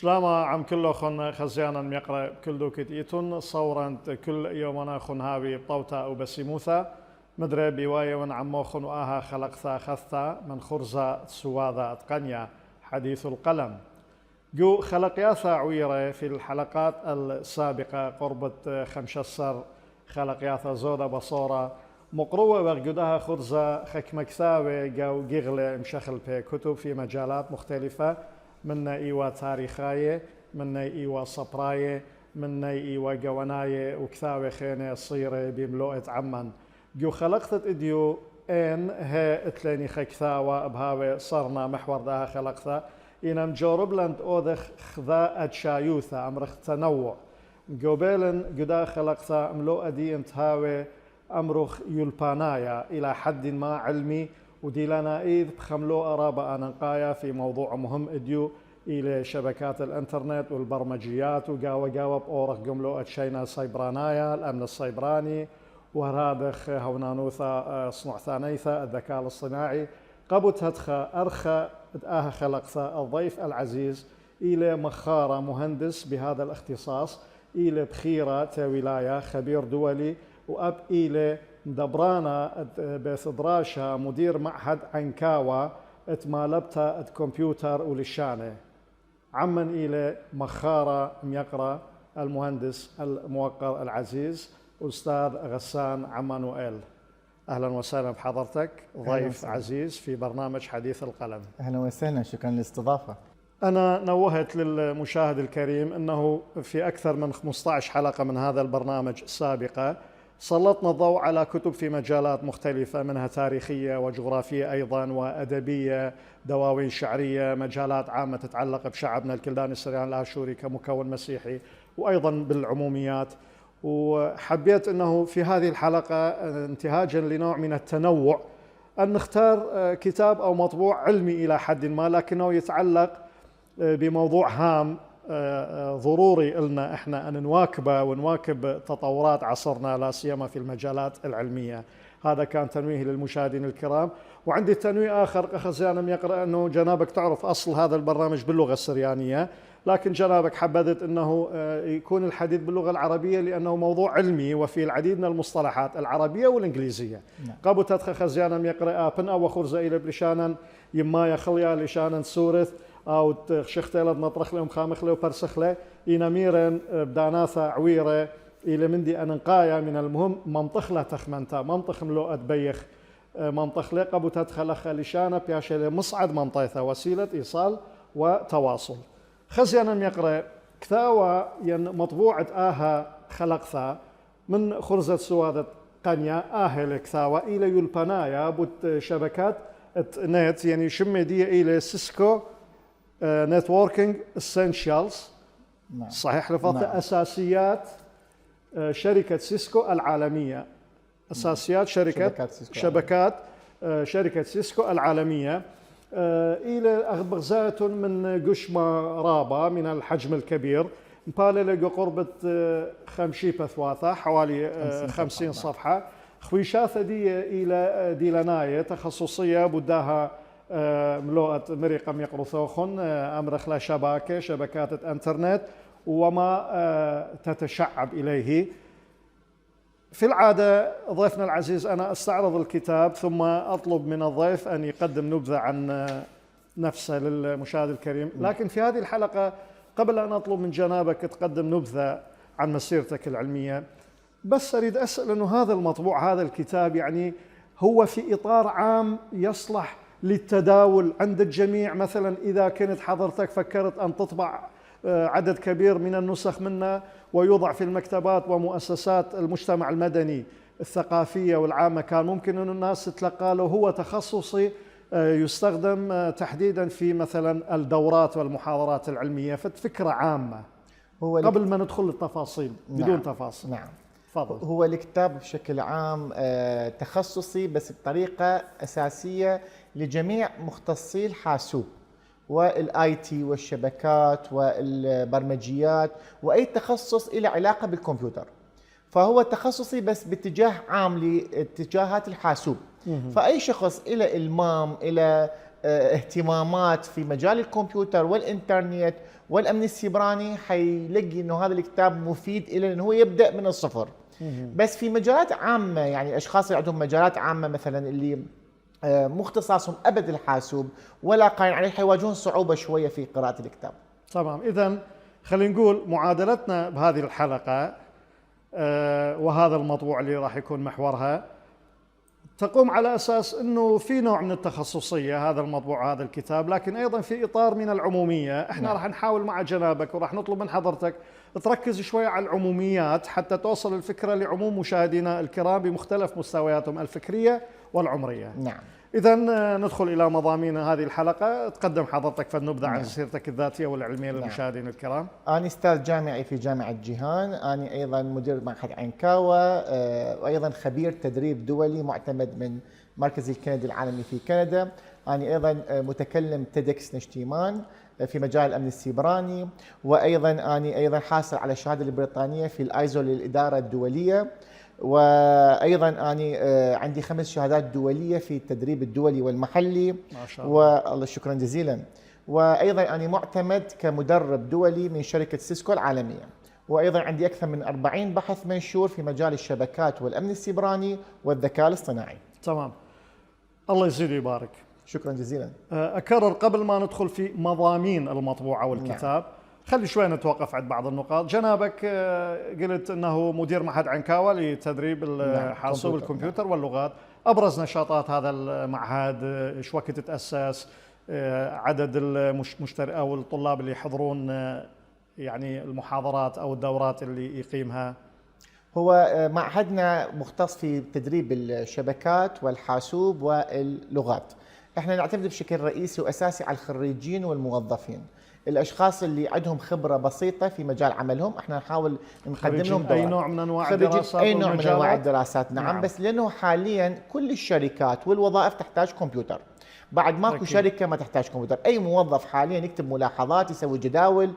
شلاما عم كله خن خزيانا ميقرأ كل دوكت إيتون صورا كل يومنا خن هاوي بطوتا وبسيموثا مدري بواية ون عمو خن وآها خلقثا خثا من خرزة سواذا أتقنيا حديث القلم جو خلقياثا عويرة في الحلقات السابقة قربة خمشسر خلقياثا زودة بصورة مقروة بغجدها خرزة خكمكثاوي جو جيغلة مشخل في كتب في مجالات مختلفة منا إيوا تاريخاية منا إيوا صبراية منا إيوا جواناية وكثاوي خينة صيرة بملوءة عمان جو خلقت إديو إن هي اتلاني خكثاوة بهاوي صرنا محور داها خلقتها إنم جوربلند أودخ خذا أتشايوثا أمرخ تنوع جوبيلن جدا خلقتها ملوءة دي انتهاوي أمرخ يلبانايا إلى حد ما علمي ودي لنا إذ بخملو أرابا أنقايا في موضوع مهم إديو إلى شبكات الإنترنت والبرمجيات وقاوة بأورخ قملو أتشينا سيبرانايا الأمن السيبراني ورادخ هونانوثا صنع ثانيثا الذكاء الاصطناعي قبت هدخا أرخى آها خلقثا الضيف العزيز إلى مخارة مهندس بهذا الاختصاص إلى بخيرة ولاية خبير دولي وأب إلى دبرانا بثدراشا مدير معهد عنكاوة اتمالبتا الكمبيوتر ولشانه عمن إلى مخارة ميقرأ المهندس الموقر العزيز أستاذ غسان عمانوئيل. أهلا وسهلا بحضرتك ضيف عزيز في برنامج حديث القلم. أهلا وسهلا، شكرا للاستضافة. أنا نوهت للمشاهد الكريم أنه في أكثر من 15 حلقة من هذا البرنامج سابقة سلطنا الضوء على كتب في مجالات مختلفة منها تاريخية وجغرافية أيضا وأدبية دواوين شعرية مجالات عامة تتعلق بشعبنا الكلداني السريان الآشوري كمكون مسيحي وأيضا بالعموميات. وحبيت أنه في هذه الحلقة انتهاجا لنوع من التنوع أن نختار كتاب أو مطبوع علمي إلى حد ما لكنه يتعلق بموضوع هام ضروري لنا احنا ان نواكبه ونواكب تطورات عصرنا لا سيما في المجالات العلميه. هذا كان تنويه للمشاهدين الكرام. وعندي تنويه اخر خزيان يقرا انه جنابك تعرف اصل هذا البرنامج باللغه السريانيه، لكن جنابك حبذت انه يكون الحديث باللغه العربيه لانه موضوع علمي وفي العديد من المصطلحات العربيه والانجليزيه. قبل تدخل خزيان يقرا ابن او خرزه الى بلشانا يما يخليا لشانا سورث أو شختلت مطرخ لهم خامخ له وبرسخ له إنميرن بداناثا عويرة إلى مندي أنقايا من المهم منطخ له تخمنتا منطخ ملوء بيخ منطخ له قبو تدخل خليشانا بياشي مصعد منطيثة وسيلة إيصال وتواصل. خزيانا يقرأ كثاوى مطبوعة آها خلقثا من خرزة سوادة قنيا آهل كثاوى إلى يلبنايا بوت شبكات نت يعني شمي دي إلى سيسكو نتوركينج اسينشالز صحيح لفظ اساسيات شركه سيسكو العالميه اساسيات شبكات شركه سيسكو العالميه الى اغبغزات من قشمه رابه من الحجم الكبير مبالغ قربه 50 بثواثه حوالي 50 صفحه خويشاثه دي الى ديلانايه تخصصيه بداها ملوءة مريقم يقرثوخن أمرخلا شبكات الانترنت وما تتشعب إليه. في العادة ضيفنا العزيز أنا أستعرض الكتاب ثم أطلب من الضيف أن يقدم نبذة عن نفسه للمشاهد الكريم، لكن في هذه الحلقة قبل أن أطلب من جنابك تقدم نبذة عن مسيرتك العلمية بس أريد أسأل أنه هذا المطبوع هذا الكتاب يعني هو في إطار عام يصلح للتداول عند الجميع، مثلا إذا كنت حضرتك فكرت أن تطبع عدد كبير من النسخ منه ويوضع في المكتبات ومؤسسات المجتمع المدني الثقافية والعامة كان ممكن أن الناس تتلقى له، هو تخصصي يستخدم تحديدا في مثلا الدورات والمحاضرات العلمية فكرة عامة هو قبل ما ندخل التفاصيل بدون تفاصيل. نعم فضل. هو الكتاب بشكل عام تخصصي بس بطريقة أساسية لجميع مختصي الحاسوب والاي تي والشبكات والبرمجيات واي تخصص له علاقة بالكمبيوتر، فهو تخصصي بس باتجاه عام لاتجاهات الحاسوب. فاي شخص له المام له اهتمامات في مجال الكمبيوتر والإنترنت والأمن السيبراني حيلاقي أنه هذا الكتاب مفيد إلى أنه هو يبدأ من الصفر. بس في مجالات عامة، يعني الأشخاص اللي عندهم مجالات عامة مثلا اللي مو اختصاصهم أبد الحاسوب ولا قائم عليه حيواجهون صعوبة شوية في قراءة الكتاب. تمام. إذن خلينا نقول معادلتنا بهذه الحلقة وهذا الموضوع اللي راح يكون محورها تقوم على أساس أنه في نوع من التخصصية هذا الموضوع هذا الكتاب، لكن أيضا في إطار من العمومية. احنا راح نحاول مع جنابك وراح نطلب من حضرتك تركز شوية على العموميات حتى توصل الفكرة لعموم مشاهدينا الكرام بمختلف مستوياتهم الفكرية والعمرية. نعم. إذا ندخل إلى مضامين هذه الحلقة. تقدم حضرتك فلنبذة عن سيرتك الذاتية والعلمية للمشاهدين الكرام. أنا أستاذ جامعي في جامعة جيهان، أنا أيضا مدير معهد عنكاوة، وأيضا خبير تدريب دولي معتمد من مركز الكندي العالمي في كندا. أنا أيضا متكلم تيدكس نشتيمان في مجال الأمن السيبراني، وأيضا أنا أيضا حاصل على الشهادة البريطانية في الآيزو للإدارة الدولية، وايضا اني عندي 5 شهادات دوليه في التدريب الدولي والمحلي. ما شاء الله. والله شكرا جزيلا. وايضا اني معتمد كمدرب دولي من شركه سيسكو العالميه، وايضا عندي اكثر من 40 بحث منشور في مجال الشبكات والامن السيبراني والذكاء الاصطناعي. تمام. الله يزيد ويبارك. شكرا جزيلا. اكرر قبل ما ندخل في مضامين المطبوعه والكتاب، نعم. خلي شوي نتوقف عند بعض النقاط. جنابك قلت انه مدير معهد عنكاوة لتدريب الحاسوب الكمبيوتر واللغات. ابرز نشاطات هذا المعهد، ايش وقت تاسس، عدد المشترك او الطلاب اللي يحضرون يعني المحاضرات او الدورات اللي يقيمها؟ هو معهدنا مختص في تدريب الشبكات والحاسوب واللغات. احنا نعتمد بشكل رئيسي واساسي على الخريجين والموظفين، الاشخاص اللي عندهم خبره بسيطه في مجال عملهم. احنا نحاول نقدم لهم اي نوع من انواع الدراسات، اي نوع من انواع الدراسات. نعم. بس لانه حاليا كل الشركات والوظائف تحتاج كمبيوتر، بعد ماكو شركه ما تحتاج كمبيوتر. اي موظف حاليا يكتب ملاحظات، يسوي جداول،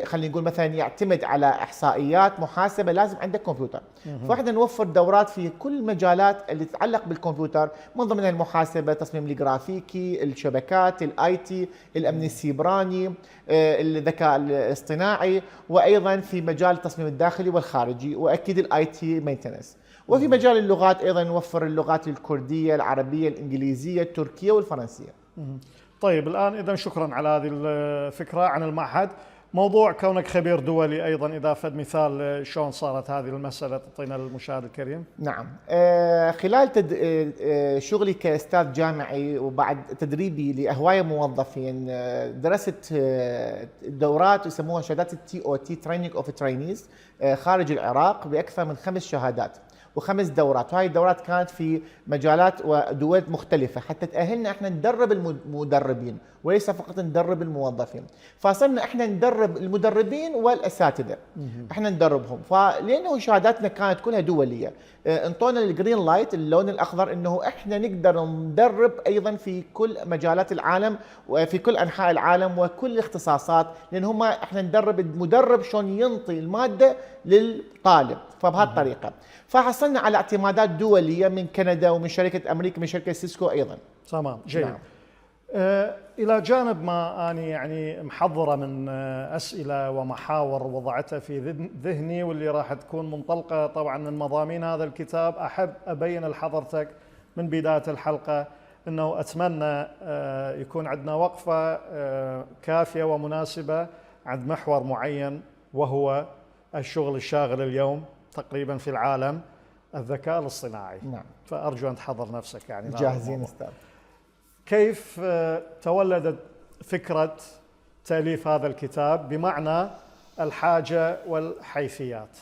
خلينا نقول مثلا يعتمد على احصائيات محاسبه، لازم عندك كمبيوتر. فاحنا نوفر دورات في كل المجالات اللي تتعلق بالكمبيوتر، من ضمنها المحاسبه، التصميم الجرافيكي، الشبكات، الاي تي، الامن السيبراني، الذكاء الاصطناعي، وايضا في مجال التصميم الداخلي والخارجي، واكيد الاي تي مينتنس. وفي مجال اللغات ايضا نوفر اللغات الكرديه، العربيه، الانجليزيه، التركيه والفرنسيه. طيب الان اذا شكرا على هذه الفكره عن المعهد. موضوع كونك خبير دولي ايضا، اذا فد مثال شلون صارت هذه المساله تعطينا المشاهد الكريم. نعم. خلال شغلي كاستاذ جامعي وبعد تدريبي لهوايه موظفين، درست دورات يسموها شهادات التي او تي تريننج اوف ترينيز خارج العراق باكثر من 5 شهادات و5 دورات، وهذه الدورات كانت في مجالات ودول مختلفة حتى تأهلنا احنا ندرب المدربين وليس فقط ندرب الموظفين. فصرنا احنا ندرب المدربين والاساتذة، احنا ندربهم. فلانه شهاداتنا كانت كلها دولية، انطونا الجرين لايت، اللون الاخضر، انه احنا نقدر ندرب ايضا في كل مجالات العالم وفي كل انحاء العالم وكل الاختصاصات، لان هم احنا ندرب المدرب شلون ينطي المادة للطالب. فبهالطريقة فحصلنا على اعتمادات دولية من كندا ومن شركة أمريكا، من شركة سيسكو أيضا. تمام، جيد. نعم. إلى جانب ما أنا يعني محضرة من أسئلة ومحاور وضعتها في ذهني واللي راح تكون منطلقة طبعا من مضامين هذا الكتاب، أحب أبين لحضرتك من بداية الحلقة أنه أتمنى يكون عندنا وقفة كافية ومناسبة عند محور معين، وهو الشغل الشاغل اليوم تقريبا في العالم، الذكاء الاصطناعي. نعم. فأرجو أن تحضر نفسك يعني. جاهزين أستاذ. كيف تولدت فكرة تأليف هذا الكتاب بمعنى الحاجة والحيثيات؟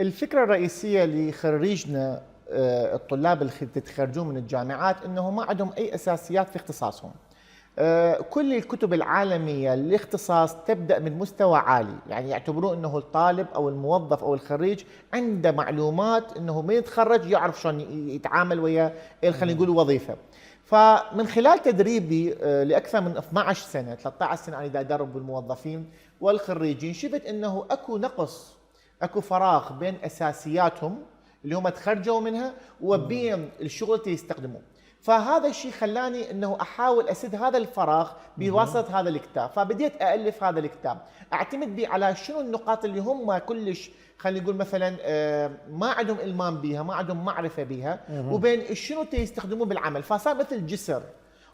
الفكرة الرئيسية لخريجنا الطلاب اللي يتخرجون من الجامعات أنه ما عندهم أي أساسيات في اختصاصهم. كل الكتب العالمية للاختصاص تبدأ من مستوى عالي، يعني يعتبرون أنه الطالب أو الموظف أو الخريج عنده معلومات أنه من يتخرج يعرف شلون يتعامل ويا خلينا نقول وظيفة. فمن خلال تدريبي لأكثر من 12 سنة 13 سنة أنا دا أدرب الموظفين والخريجين، شفت أنه أكو نقص، أكو فراغ بين أساسياتهم اللي هم تخرجوا منها وبين الشغل اللي يستخدموه. فهذا الشيء خلاني انه احاول اسد هذا الفراغ بواسطه هذا الكتاب، فبديت الف هذا الكتاب، اعتمد به على شنو النقاط اللي هم كلش خلينا نقول مثلا ما عندهم المام بها، ما عندهم معرفه بها، وبين شنو يستخدموه بالعمل، فصار مثل جسر.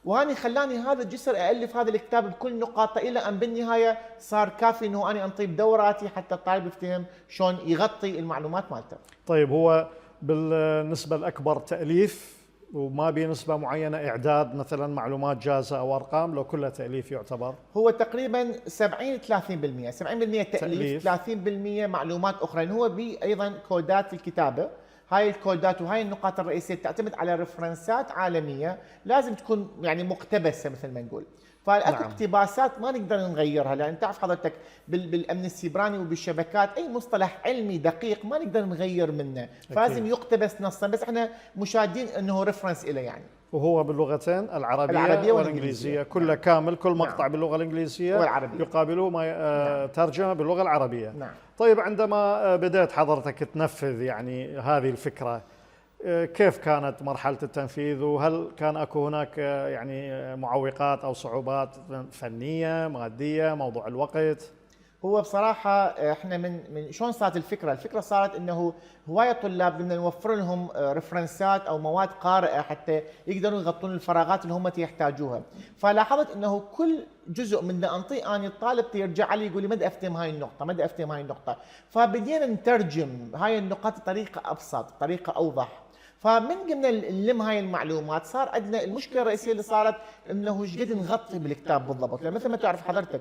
وهاني خلاني هذا الجسر الف هذا الكتاب بكل نقاطه، الى ان بالنهايه صار كافي انه انا انطي بدوراتي حتى الطالب يفتهم شلون يغطي المعلومات مالته. طيب هو بالنسبه الاكبر تاليف وما بنسبه معينه اعداد مثلا معلومات جاهزه او ارقام، لو كلها تاليف يعتبر؟ هو تقريبا 70 30%، 70% تاليف 30% معلومات اخرى، لانه هو بي ايضا كودات الكتابه. هاي الكودات وهاي النقاط الرئيسيه تعتمد على ريفرنسات عالميه لازم تكون يعني مقتبسه مثل ما نقول. فاكو نعم. اقتباسات ما نقدر نغيرها، لان تعرف حضرتك بالامن السيبراني وبالشبكات اي مصطلح علمي دقيق ما نقدر نغير منه، فلازم يقتبس نصا، بس احنا مشاهدين انه ريفرنس له يعني. وهو باللغتين العربية والإنجليزية كله نعم. كامل، كل مقطع نعم. باللغة الإنجليزية والعربية يقابله ما نعم. ترجمة باللغة العربية. نعم. طيب عندما بدأت حضرتك تنفذ يعني هذه الفكرة، كيف كانت مرحلة التنفيذ؟ وهل كان أكو هناك يعني معوقات أو صعوبات فنية مادية، موضوع الوقت؟ هو بصراحة احنا من شلون صارت الفكرة؟ الفكرة صارت انه هواية طلاب بدنا نوفر لهم ريفرنسات او مواد قارئة حتى يقدروا يغطون الفراغات اللي هم يحتاجوها، فلاحظت انه كل جزء من انطيه اني الطالب يرجع لي يقول لي ما بدي افتهم هاي النقطة، ما بدي افتهم هاي النقطة، فبدينا نترجم هاي النقاط بطريقة ابسط، بطريقة اوضح. فمن قمنا نلم هاي المعلومات صار عندنا المشكله الرئيسيه اللي صارت انه ايش قد نغطي بالكتاب بالضبط، لان مثل ما تعرف حضرتك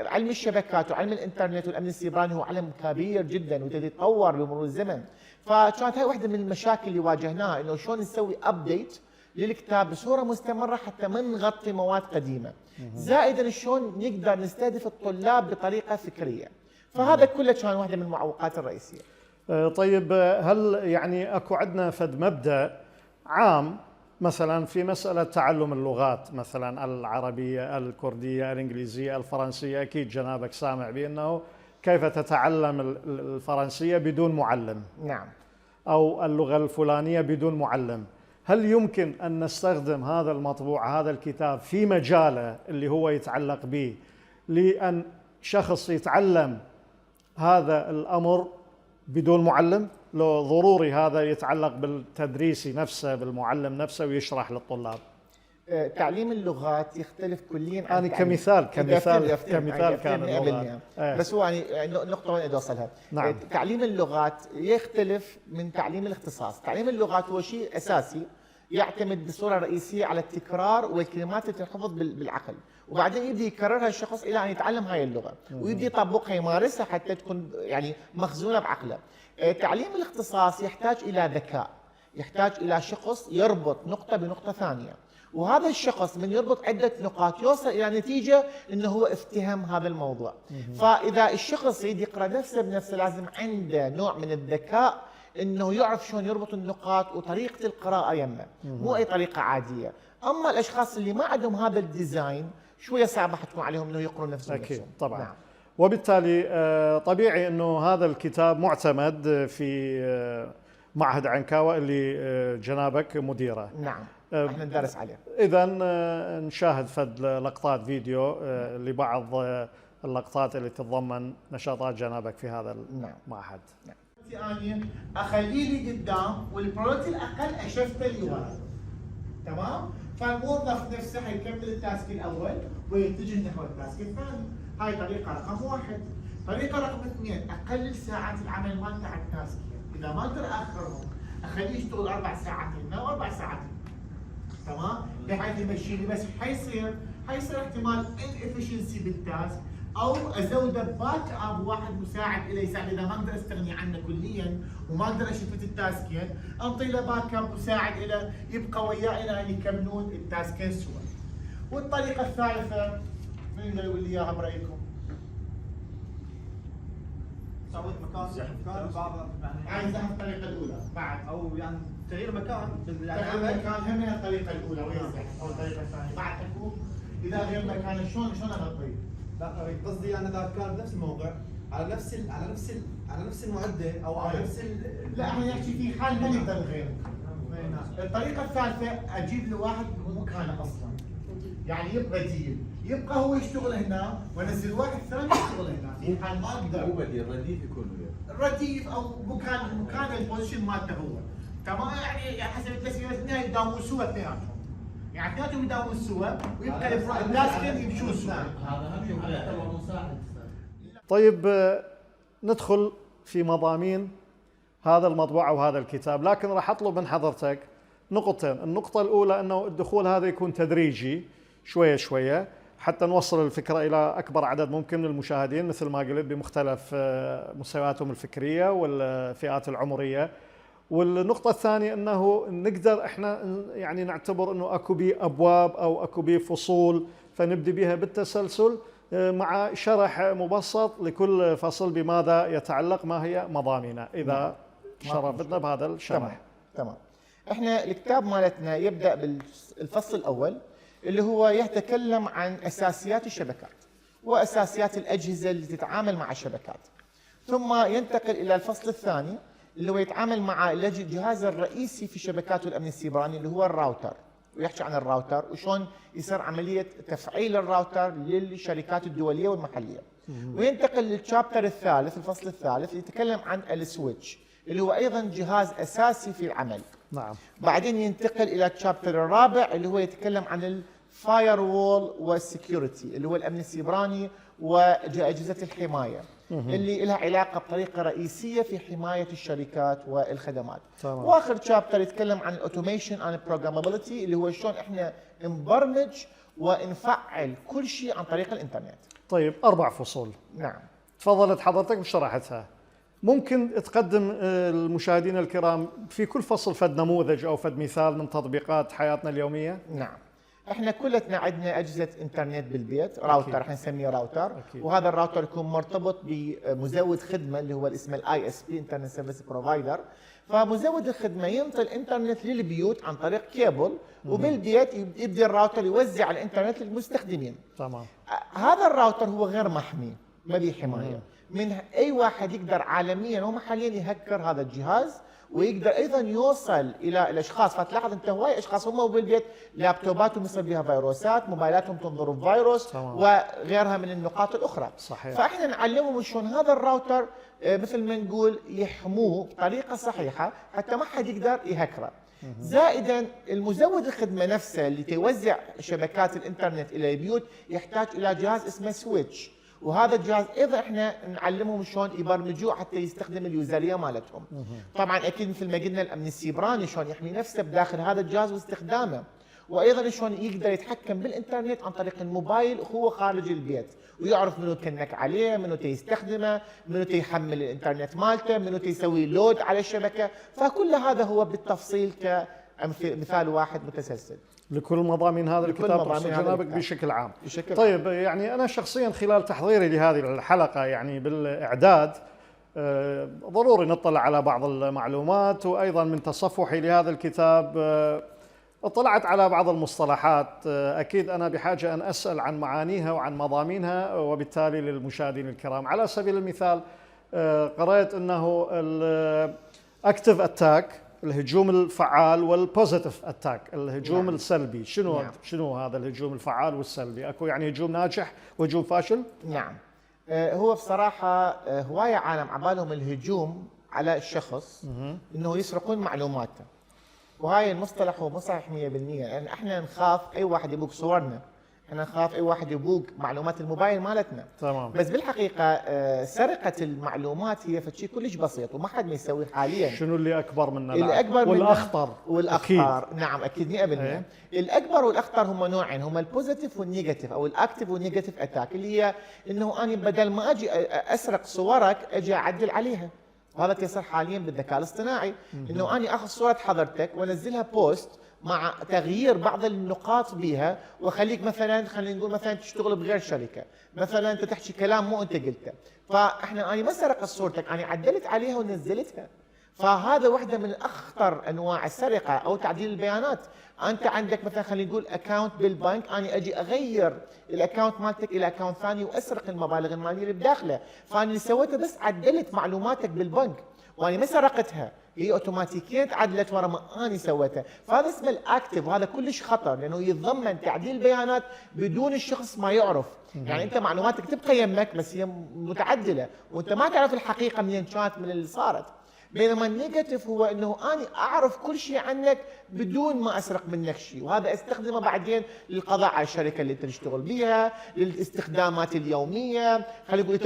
علم الشبكات وعلم الانترنت والامن السيبراني هو علم كبير جدا ويتطور بمرور الزمن، فكانت هاي واحده من المشاكل اللي واجهناها انه شلون نسوي ابديت للكتاب بصوره مستمره حتى ما نغطي مواد قديمه، زائدا شلون نقدر نستهدف الطلاب بطريقه فكريه، فهذا كله كان واحده من المعوقات الرئيسيه. طيب هل يعني اكو عندنا فد مبدأ عام مثلا في مسألة تعلم اللغات، مثلا العربية، الكردية، الإنجليزية، الفرنسية، أكيد جنابك سامع بأنه كيف تتعلم الفرنسية بدون معلم؟ نعم. أو اللغة الفلانية بدون معلم. هل يمكن أن نستخدم هذا المطبوع، هذا الكتاب في مجاله اللي هو يتعلق به، لأن شخص يتعلم هذا الأمر بدون معلم؟ لو ضروري هذا يتعلق بالتدريسي نفسه، بالمعلم نفسه ويشرح للطلاب. تعليم اللغات يختلف كليا عن أنا كمثال كان اللغات. بس هو يعني نقطة وين بدي أوصلها. نعم. تعليم اللغات يختلف من تعليم الاختصاص، تعليم اللغات هو شيء أساسي يعتمد بصورة رئيسية على التكرار والكلمات اللي تنحفظ بالعقل، وبعدين يبدي يكررها الشخص الى ان يتعلم هاي اللغه ويبدي يطبقها يمارسها حتى تكون يعني مخزونه بعقله. تعليم الاختصاص يحتاج الى ذكاء، يحتاج الى شخص يربط نقطه بنقطه ثانيه، وهذا الشخص من يربط عده نقاط يوصل الى نتيجه انه هو افتهم هذا الموضوع. فاذا الشخص يريد يقرا نفسه بنفسه لازم عنده نوع من الذكاء انه يعرف شلون يربط النقاط وطريقه القراءه يمه، مو اي طريقه عاديه. اما الاشخاص اللي ما عندهم هذا الديزاين شويه صعبه حتكون عليهم انه يقروا نفسهم. اكيد طبعا. نعم. وبالتالي طبيعي انه هذا الكتاب معتمد في معهد عنكاوة اللي جنابك مديره. نعم. احنا ندرس عليه. اذا نشاهد فد لقطات فيديو لبعض اللقطات اللي تتضمن نشاطات جنابك في هذا المعهد. نعم. أنا أخليه لي قدام والبريورتي الأقل أشفته لي ورا. تمام؟ فالموظف نفسه حيكمل التاسك الأول ويتجه نحو التاسك الثاني. هاي طريقة رقم 1. طريقة رقم 2 أقلل ساعات العمل مالته على التاسكين، إذا ما أقدر أخرهم أخليه يشتغل 4 ساعات هنا و4 ساعات هنا. تمام؟ بحيث يمشي لي، بس حيصير احتمال inefficiency بالتاسك، او ازوده باك اب واحد مساعد الي يساعد اذا ما اقدر استغني عنه كليا وما اقدر اشفت التاسكين، انطي له باك اب مساعد الى يبقى وياه الى ان يكملون التاسكين سوا. والطريقه الثالثه من اللي يقول لي اياها برايكم؟ تعويض مكان بعض يعني عايزها الطريقه الاولى بعد، او يعني تغيير مكان تغيير مكان هم الطريقه الاولى ويزح، او الطريقه الثانيه بعد اكو اذا غير مكان شلون اغطيه؟ لا قصدي انا اذا كان بنفس الموقع على نفس المعده او على نفس لا احنا نحكي في حال ما نقدر نغير، اي نعم. الطريقه الثالثه اجيب له واحد مكانه اصلا، يعني يبقى بديل، يبقى هو يشتغل هنا وانزل واحد ثاني يشتغل هنا في حال ما اقدر. مو بديل، رديف يكون وياه. الرديف او مكان البوزيشن مالته هو تمام، يعني حسب التسويه الاثنين يداومون سوا اثنيناتهم، يعني اثنيناتهم يداومون سوا ويبقى البلاستيك يمشون سوا. هذا هم يعتبر مساعد. طيب ندخل في مضامين هذا المطبوع أو هذا الكتاب، لكن راح أطلب من حضرتك نقطتين. النقطة الأولى أنه الدخول هذا يكون تدريجي شوية شوية حتى نوصل الفكرة إلى أكبر عدد ممكن من المشاهدين مثل ما قلت بمختلف مستوياتهم الفكرية والفئات العمرية. والنقطة الثانية أنه نقدر إحنا يعني نعتبر أنه أكو بي أبواب أو أكو بي فصول، فنبدي بها بالتسلسل مع شرح مبسط لكل فصل بماذا يتعلق، ما هي مضامينه، إذا شرفتنا بهذا الشرح. تمام. احنا الكتاب مالتنا يبدأ بالفصل الأول اللي هو يتكلم عن أساسيات الشبكات وأساسيات الأجهزة اللي تتعامل مع الشبكات، ثم ينتقل إلى الفصل الثاني اللي هو يتعامل مع الجهاز الرئيسي في الشبكات والأمن السيبراني اللي هو الراوتر، ويحكي عن الراوتر وشون يصير عملية تفعيل الراوتر للشركات الدولية والمحلية. وينتقل للشابتر الثالث، الفصل الثالث، يتكلم عن السويتش اللي هو أيضا جهاز أساسي في العمل. نعم. بعدين ينتقل إلى الشابتر الرابع اللي هو يتكلم عن الفاير وول والسكيورتي اللي هو الأمن السيبراني وأجهزة الحماية اللي لها علاقة بطريقة رئيسية في حماية الشركات والخدمات. تمام. واخر شابتر يتكلم عن الاوتوميشن اند البروجرامابيلتي اللي هو شلون احنا نبرمج ونفعل كل شيء عن طريق الانترنت. طيب 4 فصول. نعم. تفضلت حضرتك وشرحتها. ممكن تقدم المشاهدين الكرام في كل فصل فد نموذج أو فد مثال من تطبيقات حياتنا اليومية؟ نعم. احنا كلتنا عندنا اجهزه انترنت بالبيت، راوتر احنا نسميه راوتر. أكيد. وهذا الراوتر يكون مرتبط بمزود خدمه اللي هو اسمه الاي اس بي، انترنت سيرفيس بروفايدر. فمزود الخدمه ينطي الانترنت للبيوت عن طريق كيبل، وبالبيت يبدي الراوتر يوزع الانترنت للمستخدمين. تمام. هذا الراوتر هو غير محمي، ما به حمايه من اي واحد يقدر عالميا ومحليا يهكر هذا الجهاز، ويقدر ايضا يوصل الى الاشخاص. فتلاحظ انت هواي اشخاص هم بالبيت لابتوباتهم يصير بها فيروسات، موبايلاتهم تنظر بفيروس تمام. وغيرها من النقاط الاخرى. صحيح. فاحنا نعلمهم شلون هذا الراوتر مثل ما نقول يحموه بطريقه صحيحه حتى ما حد يقدر يهكره. زائدا المزود الخدمه نفسه اللي توزع شبكات الانترنت الى البيوت يحتاج الى جهاز اسمه سويتش، وهذا الجهاز ايضا احنا نعلمهم شلون يبرمجوه حتى يستخدم اليوزريه مالتهم. طبعا اكيد مثل ما قلنا الامن السيبراني شلون يحمي نفسه بداخل هذا الجهاز واستخدامه، وايضا شلون يقدر يتحكم بالانترنت عن طريق الموبايل وهو خارج البيت، ويعرف منو تنك عليه، منو يستخدمه، منو يحمل الانترنت مالته، منو يسوي لود على الشبكه. فكل هذا هو بالتفصيل كمثال واحد متسلسل لكل مضامين هذا لكل الكتاب مضامين تقصد هذا جنابك الكتاب. بشكل عام. بشكل طيب يعني أنا شخصيا خلال تحضيري لهذه الحلقة يعني بالإعداد ضروري نطلع على بعض المعلومات، وأيضا من تصفحي لهذا الكتاب اطلعت على بعض المصطلحات أكيد أنا بحاجة أن أسأل عن معانيها وعن مضامينها، وبالتالي للمشاهدين الكرام على سبيل المثال قرأت أنه الأكتيف أتاك الهجوم الفعال والبوزيتيف اتاك الهجوم نعم. السلبي. شنو نعم. شنو هذا الهجوم الفعال والسلبي؟ اكو يعني هجوم ناجح وهجوم فاشل؟ نعم. هو بصراحه هوايه عالم عبالهم الهجوم على الشخص انه يسرقون معلوماته، وهاي المصطلح هو مو صحيح 100%، لان احنا نخاف اي واحد يبوق صورنا، احنا نخاف اي واحد يبوق معلومات الموبايل مالتنا. تمام. بس بالحقيقه سرقه المعلومات هي فشي كلش بسيط وما حد ما يسويه حاليا. شنو اللي اكبر منه؟ اللي اكبر والاخطر والاخطر نعم اكيد 100%. الاكبر والاخطر هم نوعين، هم البوزيتيف والنيجاتيف او الاكتيف والنيجاتيف اتاك، اللي هي انه انا بدل ما اجي اسرق صورك اجي اعدل عليها. وهذا يصير حاليا بالذكاء الاصطناعي، انه انا اخذ صوره حضرتك وانزلها بوست مع تغيير بعض النقاط بها، واخليك مثلا خلينا نقول مثلا تشتغل بغير شركه، مثلا انت تحكي كلام مو انت قلته، فاحنا انا ما سرقت صورتك، انا عدلت عليها ونزلتها. فهذا واحده من اخطر انواع السرقه او تعديل البيانات. انت عندك مثلا خلينا نقول اكونت بالبنك، انا اجي اغير الاكونت مالتك الى اكونت ثاني واسرق المبالغ الماليه اللي بداخله، فانا اللي سويته بس عدلت معلوماتك بالبنك، وانا ما سرقتها، هي اوتوماتيكيا تعدلت ورا ما اني سويتها، فهذا اسمه الاكتف، وهذا كلش خطر لانه يتضمن تعديل بيانات بدون الشخص ما يعرف. يعني انت معلوماتك تبقى يمك بس هي متعدله وانت ما تعرف الحقيقه منين كانت من اللي صارت. بينما النيجاتيف هو انه انا اعرف كل شيء عنك بدون ما اسرق منك شيء، وهذا استخدمه بعدين للقضاء على الشركه اللي انت تشتغل بها، للاستخدامات اليوميه، خلينا نقول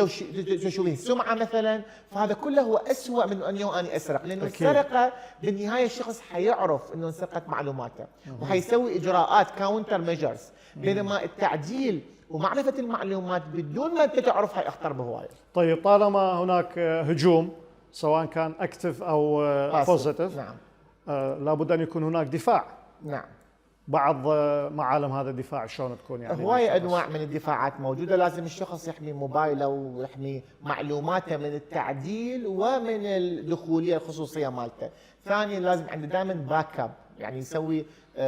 تشويه السمعه مثلا، فهذا كله هو اسوء من انه انا اسرق، لانه السرقه بالنهايه الشخص حيعرف انه انسرقت معلوماته وحيسوي اجراءات كاونتر ميجرز، بينما التعديل ومعرفه المعلومات بدون ما انت تعرف هاي اخطر بهوايه. طيب طالما هناك هجوم سواء كان اكتف او بوزيتيف، نعم لابد ان يكون هناك دفاع. نعم. بعض معالم هذا الدفاع شلون تكون يعني؟ هواية انواع من الدفاعات موجوده، لازم الشخص يحمي موبايله ويحمي معلوماته من التعديل ومن الدخوليه الخصوصيه مالته. ثانيا لازم عنده دائما باك اب، يعني يسوي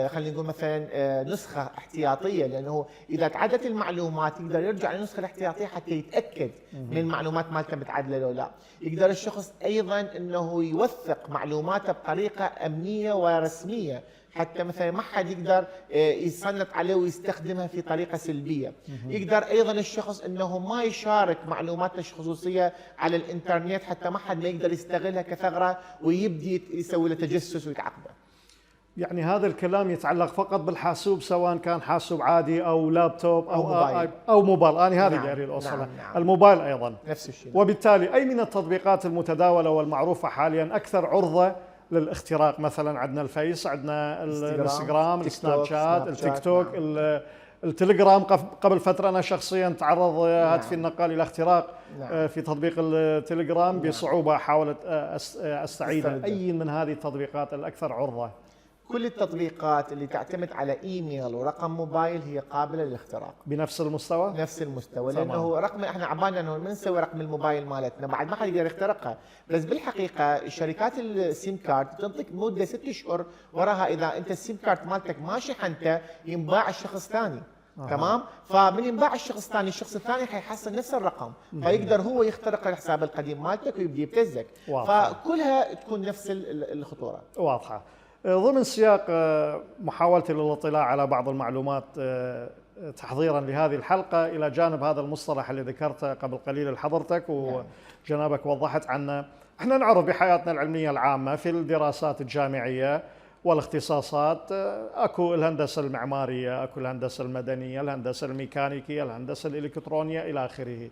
خلينا نقول مثلا نسخه احتياطيه، لانه اذا تعدت المعلومات يقدر يرجع للنسخه الاحتياطيه حتى يتاكد من المعلومات مالته متعدله لو لا. يقدر الشخص ايضا انه يوثق معلوماته بطريقه امنيه ورسميه، حتى مثلا ما حد يقدر يسلط عليه ويستخدمها في طريقه سلبيه. يقدر ايضا الشخص انه ما يشارك معلوماته الخصوصيه على الانترنت حتى ما حد ما يقدر يستغلها كثغره ويبدي يسوي له تجسس ويتعاقبه. يعني هذا الكلام يتعلق فقط بالحاسوب، سواء كان حاسوب عادي او لابتوب او موبايل او موبايل. انا هذه اللي اريد اوصلها. نعم. الموبايل ايضا نفس الشيء. وبالتالي اي من التطبيقات المتداوله والمعروفه حاليا اكثر عرضه للاختراق؟ مثلا عندنا الفيس، عندنا الانستغرام، السناب شات، التيك توك، التليجرام. قبل فتره انا شخصيا تعرض هاتفي النقال الى اختراق في تطبيق التليجرام بصعوبه، حاولت استعيد. اي من هذه التطبيقات الاكثر عرضه؟ كل التطبيقات اللي تعتمد على ايميل ورقم موبايل هي قابله للاختراق بنفس المستوى؟ نفس المستوى، لانه رقم احنا عبالنا انه من نسوي رقم الموبايل مالتنا بعد ما حد يقدر يخترقها، بس بالحقيقه شركات السيم كارد تنطيك مده 6 اشهر وراها، اذا انت السيم كارد مالتك ما شحنته ينباع الشخص ثاني. تمام؟ فمن ينباع الشخص الثاني، الشخص الثاني حيحصل نفس الرقم، فيقدر هو يخترق الحساب القديم مالتك ويبدي يبتزك. فكلها تكون نفس الخطوره. واضحه. ضمن سياق محاولتي للاطلاع على بعض المعلومات تحضيرا لهذه الحلقه، الى جانب هذا المصطلح اللي ذكرته قبل قليل لحضرتك وجنابك وضحت عنه، احنا نعرف بحياتنا العلميه العامه في الدراسات الجامعيه والاختصاصات اكو الهندسه المعماريه، اكو الهندسه المدنيه، الهندسه الميكانيكيه، الهندسه الالكترونيه الى اخره.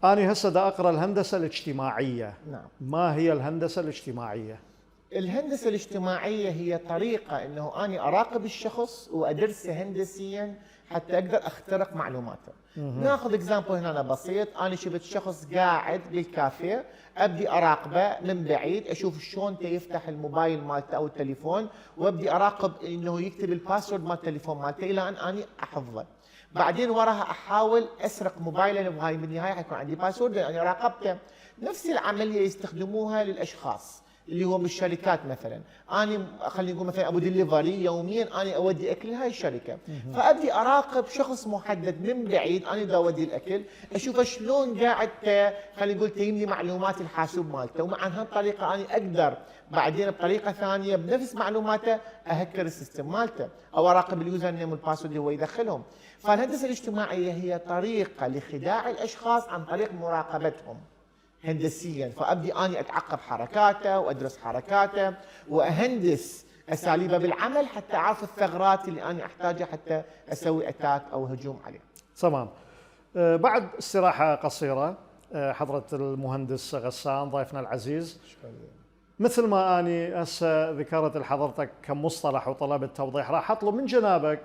انا هسه دا اقرا الهندسه الاجتماعيه. نعم. ما هي الهندسه الاجتماعيه؟ الهندسة الاجتماعية هي طريقة انه اني اراقب الشخص وادرسه هندسيا حتى اقدر اخترق معلوماته. ناخذ اكزامبل هنا بسيط، انا شفت شخص قاعد بالكافيه، ابدي اراقبه من بعيد، اشوف شلون يفتح الموبايل مالته او التليفون، وابدي اراقب انه يكتب الباسورد مال التليفون مالته الى ان اني احفظه. بعدين وراها احاول اسرق موبايله، وهاي بالنهايه حيكون عندي باسورد لاني راقبته. نفس العمليه يستخدموها للاشخاص اللي هو بالشركات، مثلا انا خلينا نقول مثلا ابو ديليفري يوميا انا اودي اكل لهاي الشركه، فابدي اراقب شخص محدد من بعيد، انا دا اودي الاكل، اشوفه شلون قاعد خلينا نقول تجيب معلومات الحاسوب مالته، ومع هالطريقه انا اقدر بعدين بطريقه ثانيه بنفس معلوماته اهكر السيستم مالته، او اراقب اليوزر نيم والباسورد اللي هو يدخلهم. فالهندسه الاجتماعيه هي طريقه لخداع الاشخاص عن طريق مراقبتهم هندسيا، فابدي اني اتعقب حركاته وادرس حركاته واهندس اساليبه بالعمل حتى اعرف الثغرات اللي انا احتاجها حتى اسوي اتاك او هجوم عليه. تمام. بعد استراحه قصيره حضره المهندس غسان ضيفنا العزيز، مثل ما اني هسه ذكرت لحضرتك كم مصطلح وطلبت توضيح، راح اطلب من جنابك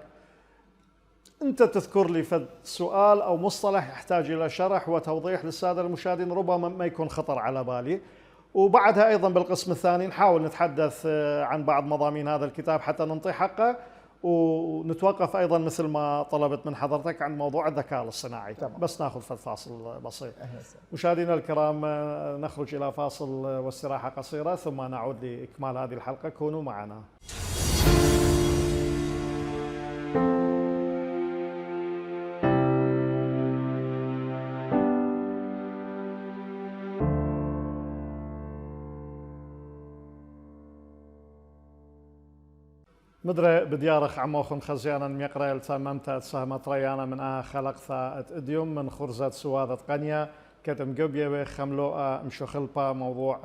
أنت تذكر لي فد سؤال أو مصطلح يحتاج إلى شرح وتوضيح للسادة المشاهدين، ربما ما يكون خطر على بالي، وبعدها أيضا بالقسم الثاني نحاول نتحدث عن بعض مضامين هذا الكتاب حتى ننطي حقه، ونتوقف أيضا مثل ما طلبت من حضرتك عن موضوع الذكاء الاصطناعي. بس ناخذ فاصل بسيط. مشاهدينا الكرام، نخرج إلى فاصل واستراحة قصيرة ثم نعود لإكمال هذه الحلقة، كونوا معنا. مدري بديارخ عموخن خزيانا ميقرا التممت سهمت ريانا من خلق ثاءت اديوم من خرزة سوادة قنية كتم قبية خملوء مشوخلبا موضوع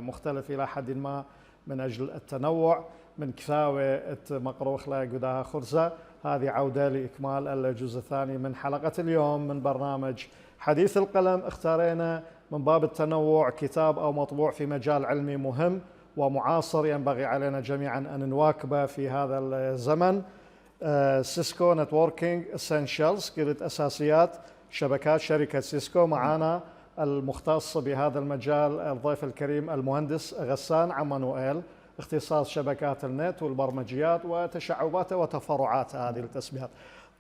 مختلف إلى حد ما من أجل التنوع من كفاوة مقروخ لا قداها خرزة. هذه عودة لإكمال الجزء الثاني من حلقة اليوم من برنامج حديث القلم. اختارينا من باب التنوع كتاب أو مطبوع في مجال علمي مهم ومعاصر ينبغي علينا جميعا أن نواكبه في هذا الزمن. سيسكو نتوركينج اسينشالز، قلت أساسيات شبكات شركة سيسكو. معنا المختص بهذا المجال الضيف الكريم المهندس غسان عمانوئيل، اختصاص شبكات النت والبرمجيات وتشعباتها وتفرعات هذه التسميات.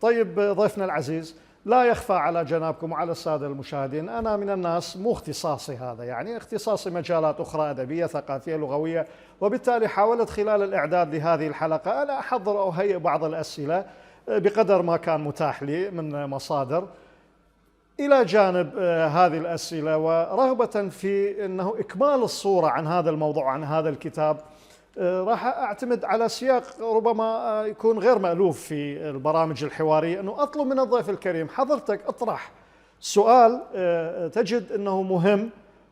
طيب ضيفنا العزيز، لا يخفى على جنابكم وعلى السادة المشاهدين أنا من الناس مو اختصاصي هذا، يعني اختصاصي مجالات أخرى أدبية ثقافية لغوية، وبالتالي حاولت خلال الإعداد لهذه الحلقة أنا أحضر أو هيئ بعض الأسئلة بقدر ما كان متاح لي من مصادر إلى جانب هذه الأسئلة، ورغبة في أنه إكمال الصورة عن هذا الموضوع عن هذا الكتاب. راح أعتمد على سياق ربما يكون غير مألوف في البرامج الحوارية، أنه أطلب من الضيف الكريم حضرتك اطرح سؤال تجد أنه مهم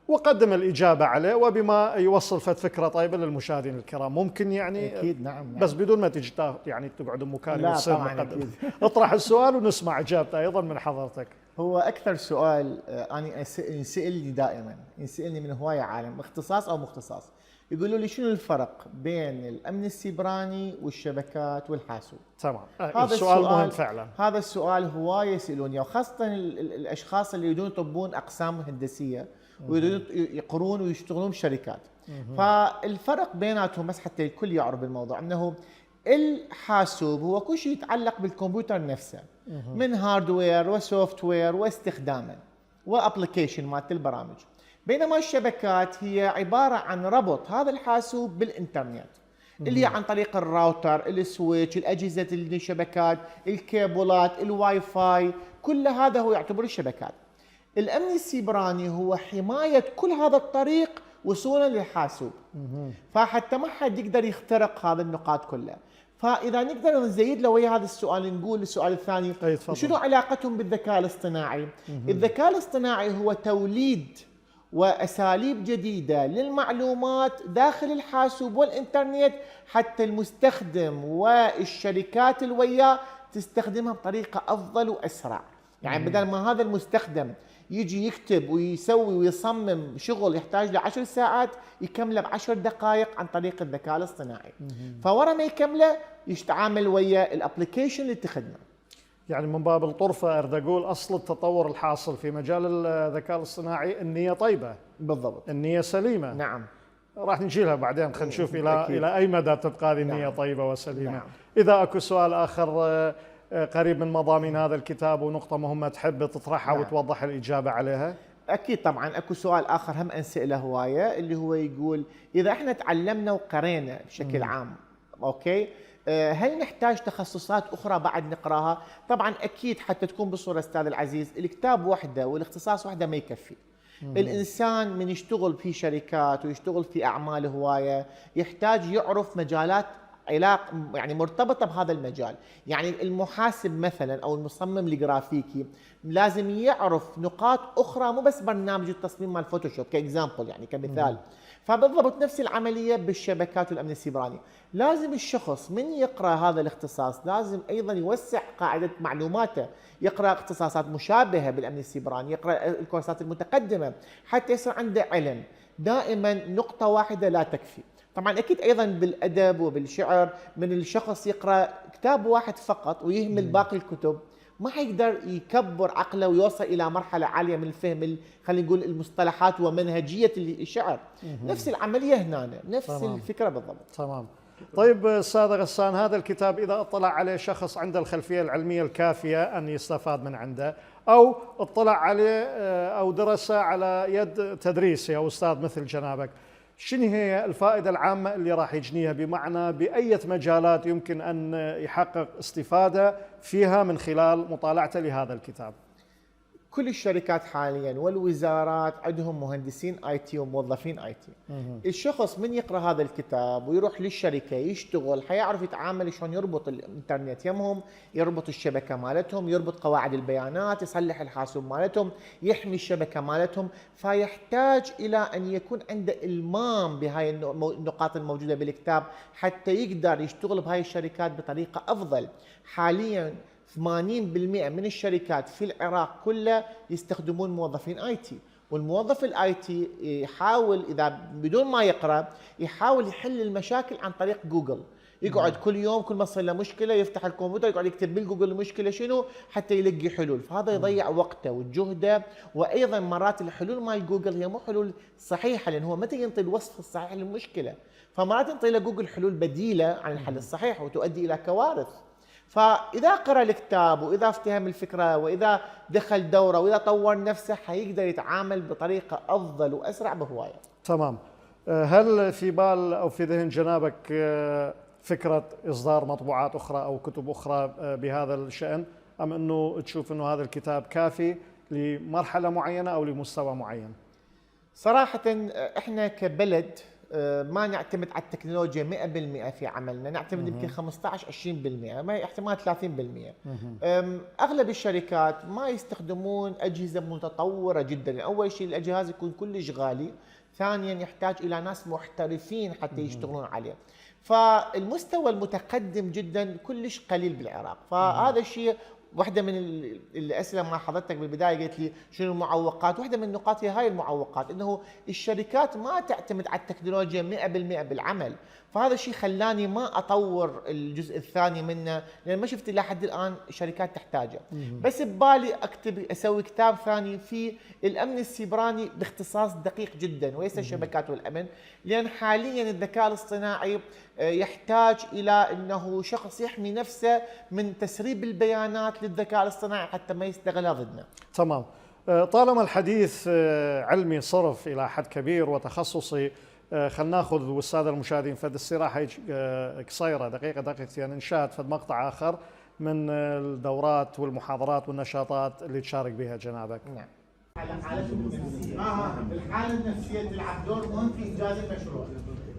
وقدم الإجابة عليه، وبما يوصل فكرة طيبة للمشاهدين الكرام. ممكن يعني أكيد نعم. بس بدون ما تجي يعني تقعد مكالمة لا وتصير طبعاً مقدم. أكيد. اطرح السؤال ونسمع إجابته أيضا من حضرتك. هو أكثر سؤال أنا ينسألني دائما، ينسألني من هواية عالم اختصاص أو مختصاص، يقولوا لي شنو الفرق بين الأمن السيبراني والشبكات والحاسوب؟ تمام. هذا السؤال مهم فعلا. هذا السؤال هواية يسألوني، وخاصة الأشخاص اللي يريدون يطبون أقسام هندسية ويريدون يقرون ويشتغلون بشركات. فالفرق بيناتهم بس حتى الكل يعرف الموضوع، أنه الحاسوب هو كل شيء يتعلق بالكمبيوتر نفسه من هاردوير وسوفت وير واستخداما وابلكيشن مالت البرامج، بينما الشبكات هي عبارة عن ربط هذا الحاسوب بالإنترنت اللي هي عن طريق الراوتر، السويتش، الأجهزة الشبكات، الكيبلات، الواي فاي، كل هذا هو يعتبر الشبكات. الأمن السيبراني هو حماية كل هذا الطريق وصولا للحاسوب، فحتى ما حد يقدر يخترق هذه النقاط كلها. فإذا نقدر نزيد له ويا هذا السؤال، نقول السؤال الثاني وشنو علاقتهم بالذكاء الاصطناعي؟ الذكاء الاصطناعي هو توليد وأساليب جديدة للمعلومات داخل الحاسوب والإنترنت، حتى المستخدم والشركات الوياه تستخدمها بطريقة أفضل وأسرع. يعني بدل ما هذا المستخدم يجي يكتب ويسوي ويصمم شغل يحتاج له 10 ساعات يكمله ب10 دقائق عن طريق الذكاء الاصطناعي. فورا ما يكمله يتعامل ويا الابلكيشن اللي اتخذنا. يعني من باب الطرفة أريد أقول أصل التطور الحاصل في مجال الذكاء الاصطناعي النية طيبة. بالضبط. النية سليمة. نعم. راح نجي لها بعدين، خلينا نشوف إلى أي مدى تبقى هذه النية طيبة وسليمة. نعم. إذا أكو سؤال آخر قريب من مضامين هذا الكتاب ونقطة مهمة تحب تطرحها وتوضح الإجابة عليها؟ أكيد طبعا. أكو سؤال آخر هم أنسأله هواية، اللي هو يقول إذا إحنا تعلمنا وقرينا بشكل عام، أوكي، هل نحتاج تخصصات أخرى بعد نقراها؟ طبعا أكيد حتى تكون بالصورة أستاذ العزيز، الكتاب وحده والاختصاص وحده ما يكفي. الإنسان من يشتغل في شركات ويشتغل في أعمال هواية يحتاج يعرف مجالات يعني مرتبطة بهذا المجال. يعني المحاسب مثلا أو المصمم الجرافيكي لازم يعرف نقاط أخرى، مو بس برنامج التصميم مال فوتوشوب كإكزامبل، يعني كمثال. فبالضبط نفس العملية بالشبكات والأمن السيبراني. لازم الشخص من يقرأ هذا الاختصاص لازم أيضا يوسع قاعدة معلوماته، يقرأ اختصاصات مشابهة بالأمن السيبراني، يقرأ الكورسات المتقدمة حتى يصير عنده علم. دائما نقطة واحدة لا تكفي. طبعا أكيد أيضا بالأدب وبالشعر من الشخص يقرأ كتاب واحد فقط ويهمل باقي الكتب ما حيقدر يكبر عقله ويوصل إلى مرحلة عالية من الفهم خلينا نقول المصطلحات ومنهجية الشعر. نفس العملية هنا، نفس الفكرة بالضبط. تمام. طيب أستاذ غسان، هذا الكتاب إذا اطلع عليه شخص عنده الخلفية العلمية الكافية أن يستفاد من عنده، أو اطلع عليه أو درسه على يد تدريسي أو أستاذ مثل جنابك، شنو هي الفائدة العامة اللي راح يجنيها؟ بمعنى بأية مجالات يمكن أن يحقق استفادة فيها من خلال مطالعته لهذا الكتاب؟ كل الشركات حاليا والوزارات عندهم مهندسين اي تي وموظفين اي تي. الشخص من يقرا هذا الكتاب ويروح للشركه يشتغل حيعرف يتعامل شلون يربط الانترنت يمهم، يربط الشبكه مالتهم، يربط قواعد البيانات، يصلح الحاسوب مالتهم، يحمي الشبكه مالتهم. فيحتاج الى ان يكون عنده المام بهاي النقاط الموجوده بالكتاب حتى يقدر يشتغل بهاي الشركات بطريقه افضل. حاليا 80% من الشركات في العراق كله يستخدمون موظفين اي تي، والموظف الاي تي يحاول اذا بدون ما يقرا يحاول يحل المشاكل عن طريق جوجل. يقعد كل يوم كل ما تصير له مشكله يفتح الكمبيوتر يقعد يكتب بالجوجل المشكله شنو حتى يلقي حلول، فهذا يضيع وقته وجهده. وايضا مرات الحلول مال جوجل هي مو حلول صحيحه، لان هو متى ينطي الوصف الصحيح للمشكله، فمرات ينطي له جوجل حلول بديله عن الحل الصحيح وتؤدي الى كوارث. فإذا قرأ الكتاب وإذا افتهم الفكرة وإذا دخل دورة وإذا طور نفسه حيقدر يتعامل بطريقة أفضل وأسرع بهواية. تمام. هل في بال أو في ذهن جنابك فكرة إصدار مطبوعات أخرى أو كتب أخرى بهذا الشأن، أم أنه تشوف أنه هذا الكتاب كافي لمرحلة معينة أو لمستوى معين؟ صراحة إحنا كبلد ما نعتمد على التكنولوجيا 100% في عملنا، نعتمد يمكن 15-20%، ما احتمال 30%. اغلب الشركات ما يستخدمون اجهزه متطوره جدا. اول شيء الجهاز يكون كلش غالي، ثانيا يحتاج الى ناس محترفين حتى يشتغلون عليه. فالمستوى المتقدم جدا كلش قليل بالعراق. فهذا الشيء واحدة من الأسئلة ما حضرتك بالبداية قلت لي شنو المعوقات، واحدة من النقاط هي هاي المعوقات، إنه الشركات ما تعتمد على التكنولوجيا 100% بالعمل. فهذا الشيء خلاني ما أطور الجزء الثاني منه، لأن ما شفت إلى حد الآن شركات تحتاجه. بس ببالي أكتب أسوي كتاب ثاني في الأمن السيبراني باختصاص دقيق جدا وليس الشبكات والأمن، لأن حاليا الذكاء الاصطناعي يحتاج إلى أنه شخص يحمي نفسه من تسريب البيانات للذكاء الاصطناعي حتى ما يستغلها ضدنا. تمام. طالما الحديث علمي صرف إلى حد كبير وتخصصي، خلينا ناخذ والسادة المشاهدين فد استراحة قصيرة دقيقتين نشاهد فد مقطع آخر من الدورات والمحاضرات والنشاطات اللي تشارك بها جنابك. نعم. على حالته النفسية. الحالة النفسية تلعب دور مهم في إنجاز المشروع.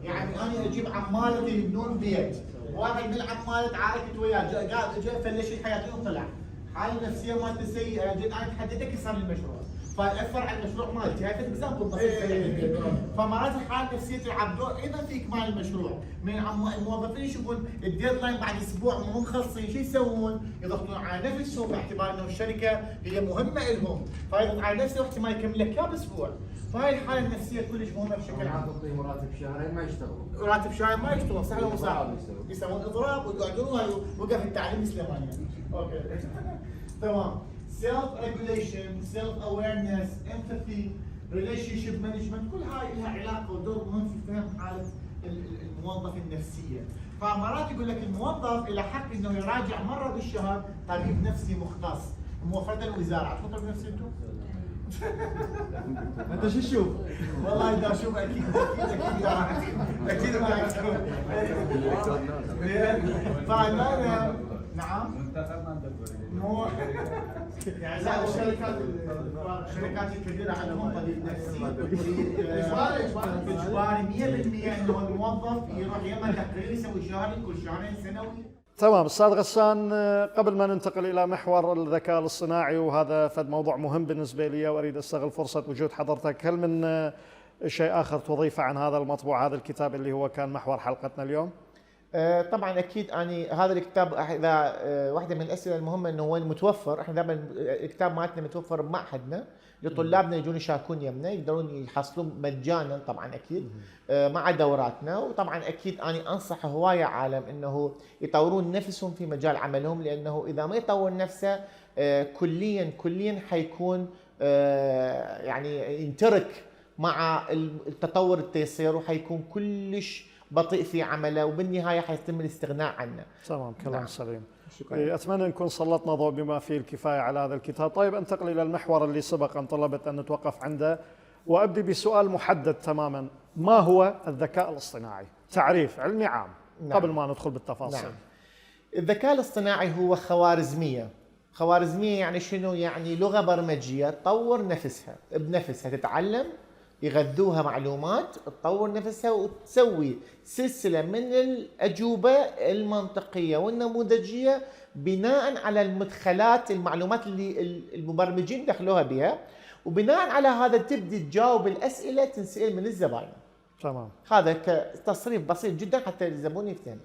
يعني أنا أجيب عمالة يبنون بيت، واحد من العمالة عاركت وياه جاء فلش حياته وطلع. الحالة النفسية مالته سيئة جدا، أنا تحددك يصير المشروع. فيأثر على المشروع مالتي، هاي اكزامبل بسيط. فمرات الحالة النفسية تلعب دور أيضا في إكمال المشروع. من الموظفين يشوفون الديدلاين بعد أسبوع مو مخلصين، شو يسوون؟ يضغطون على نفسهم باعتبار إنه الشركة هي مهمة لهم، فيضغط على نفسه واحتمال يكمل لك إياه بأسبوع. فهاي الحالة النفسية كلش مهمة بشكل عام. تعطيهم راتب شهرين ما يشتغلون. راتب شهرين ما يشتغلون، صح ولا مو صح؟ يسوون إضراب ويقعدون وقف التعليم السليماني. أوكي. تمام. self regulation, self awareness, empathy, relationship management، كل هاي لها علاقه ودور مهم في فهم حاله الموظف النفسيه. فمرات يقول لك الموظف له حق انه يراجع مره بالشهر طبيب نفسي مختص موفرة الوزاره. عرفتوا طبيب نفسي انتم؟ انت شو تشوف؟ والله اذا اشوف اكيد اكيد فانا نعم مو يعني لا الشركات الكبيره عندهم طبيب نفسي اجباري 100% انه الموظف يروح يما تقرير يسوي شهري كل شهرين سنوي. تمام. استاذ غسان، قبل ما ننتقل الى محور الذكاء الاصطناعي، وهذا فد موضوع مهم بالنسبه لي واريد استغل فرصه وجود حضرتك، هل من شيء اخر تضيفه عن هذا المطبوع، هذا الكتاب اللي هو كان محور حلقتنا اليوم؟ طبعا اكيد هذا الكتاب اذا واحده من الاسئله المهمه انه وين متوفر. احنا دائما الكتاب مالتنا متوفر بمعهدنا لطلابنا يجون يشاركون يمنا، يقدرون يحصلون مجانا طبعا اكيد مع دوراتنا. وطبعا اكيد انا انصح هوايه عالم انه يطورون نفسهم في مجال عملهم، لانه اذا ما يطور نفسه كليا حيكون يعني ينترك مع التطور التيسير وحيكون كلش بطيء في عمله، وبالنهايه حيتم الاستغناء عنه. تمام، كلام نعم. سليم. شكرا. اتمنى نكون سلطنا ضوء بما فيه الكفايه على هذا الكتاب. طيب، انتقل الى المحور اللي سبق ان طلبت ان نتوقف عنده، وابدي بسؤال محدد تماما. ما هو الذكاء الاصطناعي؟ تعريف علمي عام. نعم. قبل ما ندخل بالتفاصيل. نعم. الذكاء الاصطناعي هو خوارزميه خوارزمية يعني شنو؟ يعني لغة برمجية تطور نفسها بنفسها، تتعلم، يغذوها معلومات، تطور نفسها وتسوي سلسلة من الأجوبة المنطقية والنموذجية بناء على المدخلات المعلومات اللي المبرمجين دخلوها بها، وبناء على هذا تبدي تجاوب الأسئلة تنسأل من الزباين. تمام. هذا كتصريف بسيط جدا حتى الزبون يفتهم.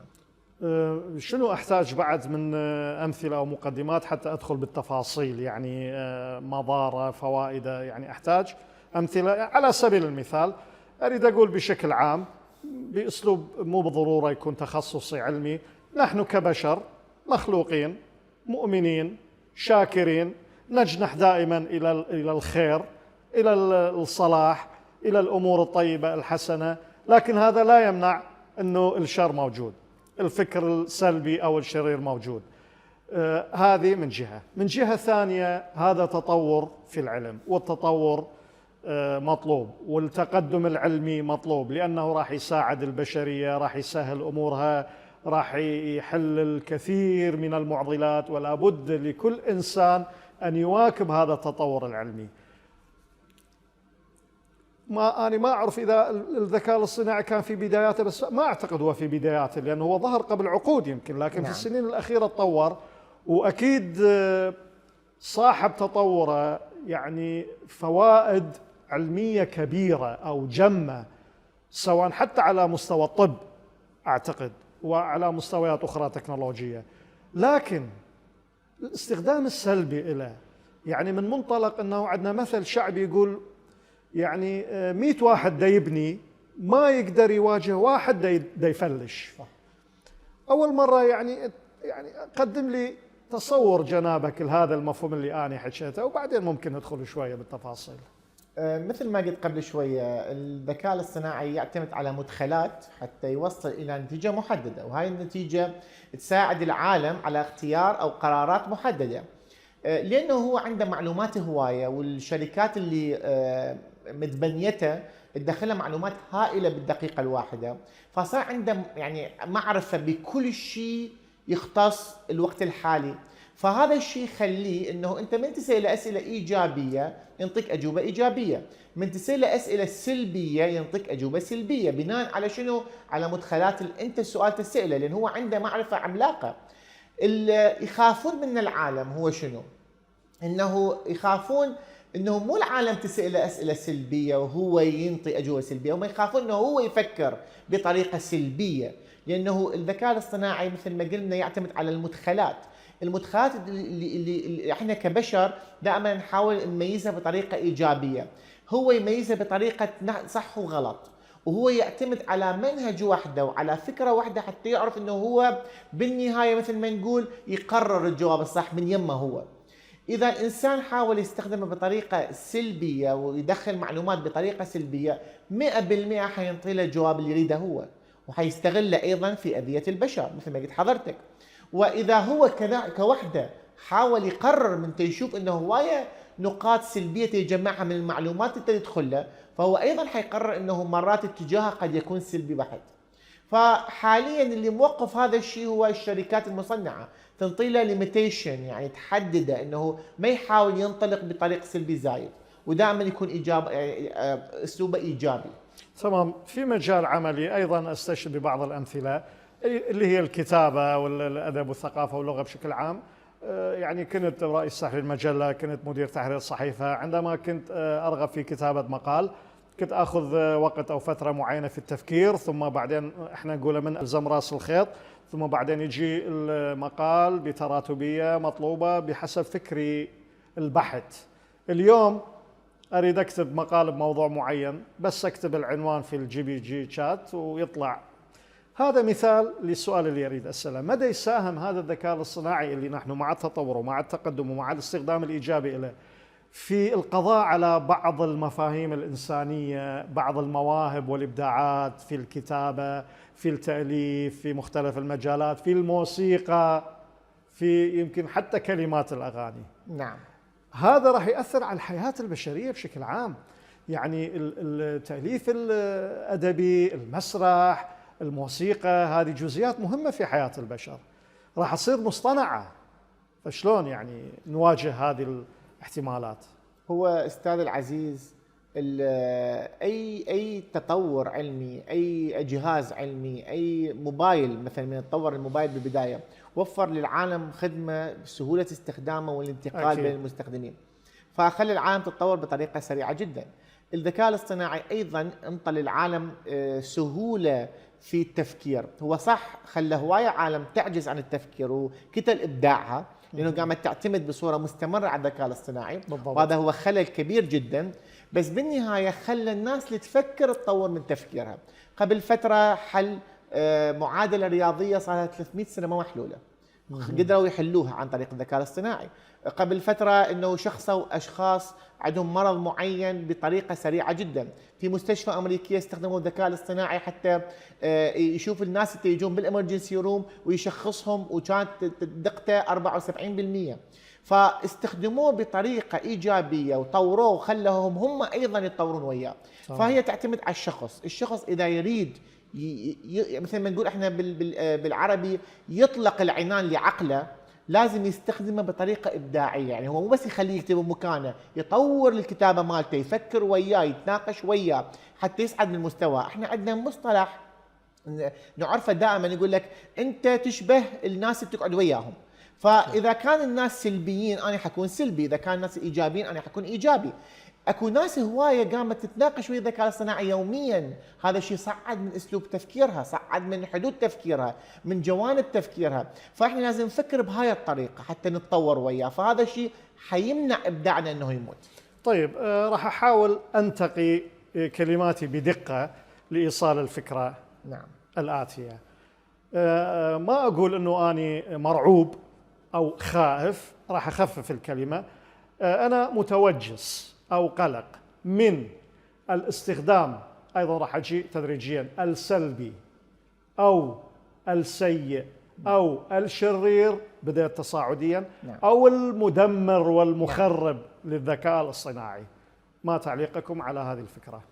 شنو أحتاج بعد من أمثلة أو مقدمات حتى أدخل بالتفاصيل، يعني مضاره فوائده؟ يعني أحتاج أمثلة. على سبيل المثال أريد أقول بشكل عام بأسلوب مو بالضرورة يكون تخصصي علمي، نحن كبشر مخلوقين مؤمنين شاكرين، نجنح دائما إلى الخير، إلى الصلاح، إلى الأمور الطيبة الحسنة، لكن هذا لا يمنع أنه الشر موجود، الفكر السلبي أو الشرير موجود. هذه من جهة. من جهة ثانية هذا تطور في العلم، والتطور مطلوب، والتقدم العلمي مطلوب، لأنه راح يساعد البشرية، راح يسهل أمورها، راح يحل الكثير من المعضلات، ولا بد لكل إنسان أن يواكب هذا التطور العلمي. أنا ما أعرف إذا الذكاء الاصطناعي كان في بداياته، بس ما أعتقد هو في بداياته، لأنه هو ظهر قبل عقود يمكن، لكن نعم. في السنين الأخيرة تطور، وأكيد صاحب تطوره يعني فوائد علمية كبيرة أو جمة، سواء حتى على مستوى الطب أعتقد وعلى مستويات أخرى تكنولوجية. لكن الاستخدام السلبي له، يعني من منطلق أنه عندنا مثل شعبي يقول يعني 100 واحد دا يبني ما يقدر يواجه واحد دا يفلش. أول مرة يعني قدم لي تصور جنابك لهذا المفهوم اللي أنا حكيته، وبعدين ممكن ندخل شوية بالتفاصيل. مثل ما قلت قبل شوية، الذكاء الاصطناعي يعتمد على مدخلات حتى يوصل إلى نتيجة محددة، وهاي النتيجة تساعد العالم على اختيار أو قرارات محددة، لأنه هو عنده معلومات هواية، والشركات اللي متبنيته تدخلها معلومات هائلة بالدقيقة الواحدة، فصار عنده يعني معرفة بكل شيء يختص الوقت الحالي. فهذا الشيء يخليه انه انت من تسأل اسئله ايجابيه ينطيك اجوبه ايجابيه، من تسأل اسئله سلبيه ينطيك اجوبه سلبيه، بناء على شنو؟ على مدخلات انت السؤال تسأله، لان هو عنده معرفه عملاقه. اللي يخافون من العالم هو شنو؟ انه يخافون انه مو العالم تسأله اسئله سلبيه وهو ينطي اجوبه سلبيه، هم يخافون انه هو يفكر بطريقه سلبيه، لانه الذكاء الاصطناعي مثل ما قلنا يعتمد على المدخلات اللي احنا كبشر دائما نحاول نميزها بطريقه ايجابيه، هو يميزها بطريقه صح وغلط، وهو يعتمد على منهج واحده وعلى فكره واحده حتى يعرف انه هو بالنهايه مثل ما نقول يقرر الجواب الصح من يمه هو. اذا الانسان حاول يستخدمه بطريقه سلبيه ويدخل معلومات بطريقه سلبيه 100% حينطي له الجواب اللي يريده هو، وحيستغله ايضا في اذيه البشر مثل ما قلت حضرتك. واذا هو كوحده حاول يقرر من يشوف انه هوايه نقاط سلبيه يجمعها من المعلومات اللي تدخل له، فهو ايضا حيقرر انه مرات اتجاهه قد يكون سلبي بحت. فحاليا اللي موقف هذا الشيء هو الشركات المصنعه، تنطي له ليميتيشن، يعني تحدده انه ما يحاول ينطلق بطريق سلبي زايد، ودائما يكون اسلوبه ايجابي. تمام. في مجال عملي ايضا استشهد ببعض الامثله اللي هي الكتابه والادب والثقافه واللغه بشكل عام. يعني كنت رئيس تحرير المجله، كنت مدير تحرير الصحيفه، عندما كنت ارغب في كتابه مقال كنت اخذ وقت او فتره معينه في التفكير، ثم بعدين احنا نقول من الزم راس الخيط، ثم بعدين يجي المقال بتراتبيه مطلوبه بحسب فكري البحث. اليوم اريد اكتب مقال بموضوع معين، بس اكتب العنوان في الجي بي جي شات ويطلع. هذا مثال للسؤال اللي اريد اساله، مدى يساهم هذا الذكاء الاصطناعي اللي نحن مع التطور ومع التقدم ومع الاستخدام الايجابي له في القضاء على بعض المفاهيم الانسانيه، بعض المواهب والابداعات في الكتابه، في التاليف، في مختلف المجالات، في الموسيقى، في يمكن حتى كلمات الاغاني. نعم. هذا راح يأثر على الحياة البشرية بشكل عام، يعني التأليف الأدبي، المسرح، الموسيقى، هذه جزئيات مهمة في حياة البشر، راح تصير مصطنعة. فشلون يعني نواجه هذه الاحتمالات؟ هو استاذ العزيز، اي تطور علمي، اي جهاز علمي، اي موبايل مثلا من تطور الموبايل بالبدايه وفر للعالم خدمه بسهوله استخدامه والانتقال أكيد. بين المستخدمين، فخلى العالم تتطور بطريقه سريعه جدا. الذكاء الاصطناعي ايضا انطى للعالم سهوله في التفكير. هو صح خلى هوايه عالم تعجز عن التفكير وكتل ابداعها، لانه قامت تعتمد بصوره مستمره على الذكاء الاصطناعي، بالضبط. وهذا هو خلل كبير جدا. بس بالنهايه خلى الناس اللي تفكر تطور من تفكيرها. قبل فتره حل معادله رياضيه صار لها 300 سنه ما محلوله، قدروا يحلوها عن طريق الذكاء الاصطناعي. قبل فتره انه شخصوا اشخاص عندهم مرض معين بطريقه سريعه جدا. في مستشفى امريكيه استخدموا الذكاء الاصطناعي حتى يشوف الناس اللي يجون بالامرجنسي روم ويشخصهم، وكانت دقته 74%. فاستخدموه بطريقه ايجابيه وطوروه وخلوهم هم ايضا يتطورون وياه. فهي تعتمد على الشخص اذا يريد مثل ما نقول احنا بالعربي يطلق العنان لعقله، لازم يستخدمه بطريقه ابداعيه. يعني هو مو بس يخليه يكتب بمكانه، يطور الكتابه مالته، يفكر وياه، يتناقش وياه حتى يصعد من المستوى. احنا عندنا مصطلح نعرفه دائما، يقول لك انت تشبه الناس اللي تقعد وياهم. فاذا كان الناس سلبيين انا حكون سلبي، اذا كان الناس ايجابيين انا حكون ايجابي. اكو ناس هوايه قامت تتناقش ويا الذكاء الاصطناعي يوميا، هذا الشيء صعد من اسلوب تفكيرها، صعد من حدود تفكيرها، من جوانب تفكيرها. فاحنا لازم نفكر بهاي الطريقه حتى نتطور وياه، فهذا الشيء حيمنع ابداعنا انه يموت. طيب راح احاول انتقي كلماتي بدقه لايصال الفكره نعم. الاتيه. ما اقول انه اني مرعوب او خائف، راح اخفف الكلمه. انا متوجس او قلق من الاستخدام، ايضا راح اجي تدريجيا، السلبي او السيء او الشرير، بدأت تصاعديا، نعم. او المدمر والمخرب للذكاء الاصطناعي. ما تعليقكم على هذه الفكره؟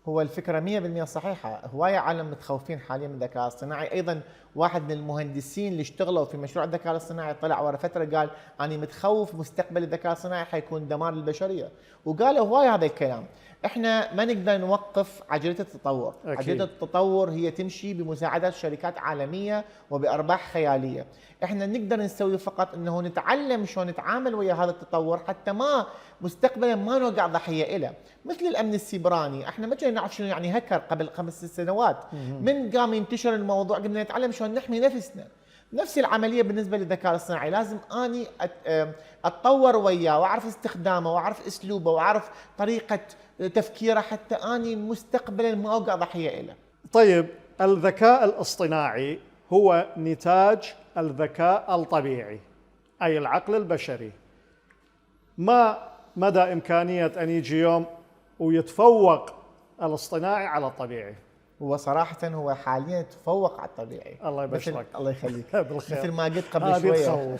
هو الفكرة 100% صحيحة. هواية عالم متخوفين حاليا من الذكاء الاصطناعي. أيضا واحد من المهندسين اللي اشتغلوا في مشروع الذكاء الاصطناعي طلع ورا فترة قال أنا متخوف مستقبل الذكاء الاصطناعي حيكون دمار للبشرية، وقالوا هواية هذا الكلام. احنا ما نقدر نوقف عجلة التطور. أكيد. عجلة التطور هي تمشي بمساعدة شركات عالمية وبأرباح خيالية. احنا نقدر نسوي فقط انه نتعلم شلون نتعامل ويا هذا التطور حتى ما مستقبلا ما نوقع ضحية له. مثل الامن السيبراني، احنا ما كنا نعرف شنو يعني هكر قبل 5 سنوات. من قام ينتشر الموضوع قمنا نتعلم شلون نحمي نفسنا. نفس العمليه بالنسبه للذكاء الاصطناعي، لازم اني اتطور وياه واعرف استخدامه واعرف اسلوبه واعرف طريقه تفكيره حتى اني مستقبلا ما اوقع ضحيه له. طيب الذكاء الاصطناعي هو نتاج الذكاء الطبيعي، اي العقل البشري. ما مدى امكانيه ان يجي يوم ويتفوق الاصطناعي على الطبيعي؟ هو صراحة هو حاليا تفوق على الطبيعي. الله يبشرك. الله يخليك. بالخير. مثل ما قلت قبل شوية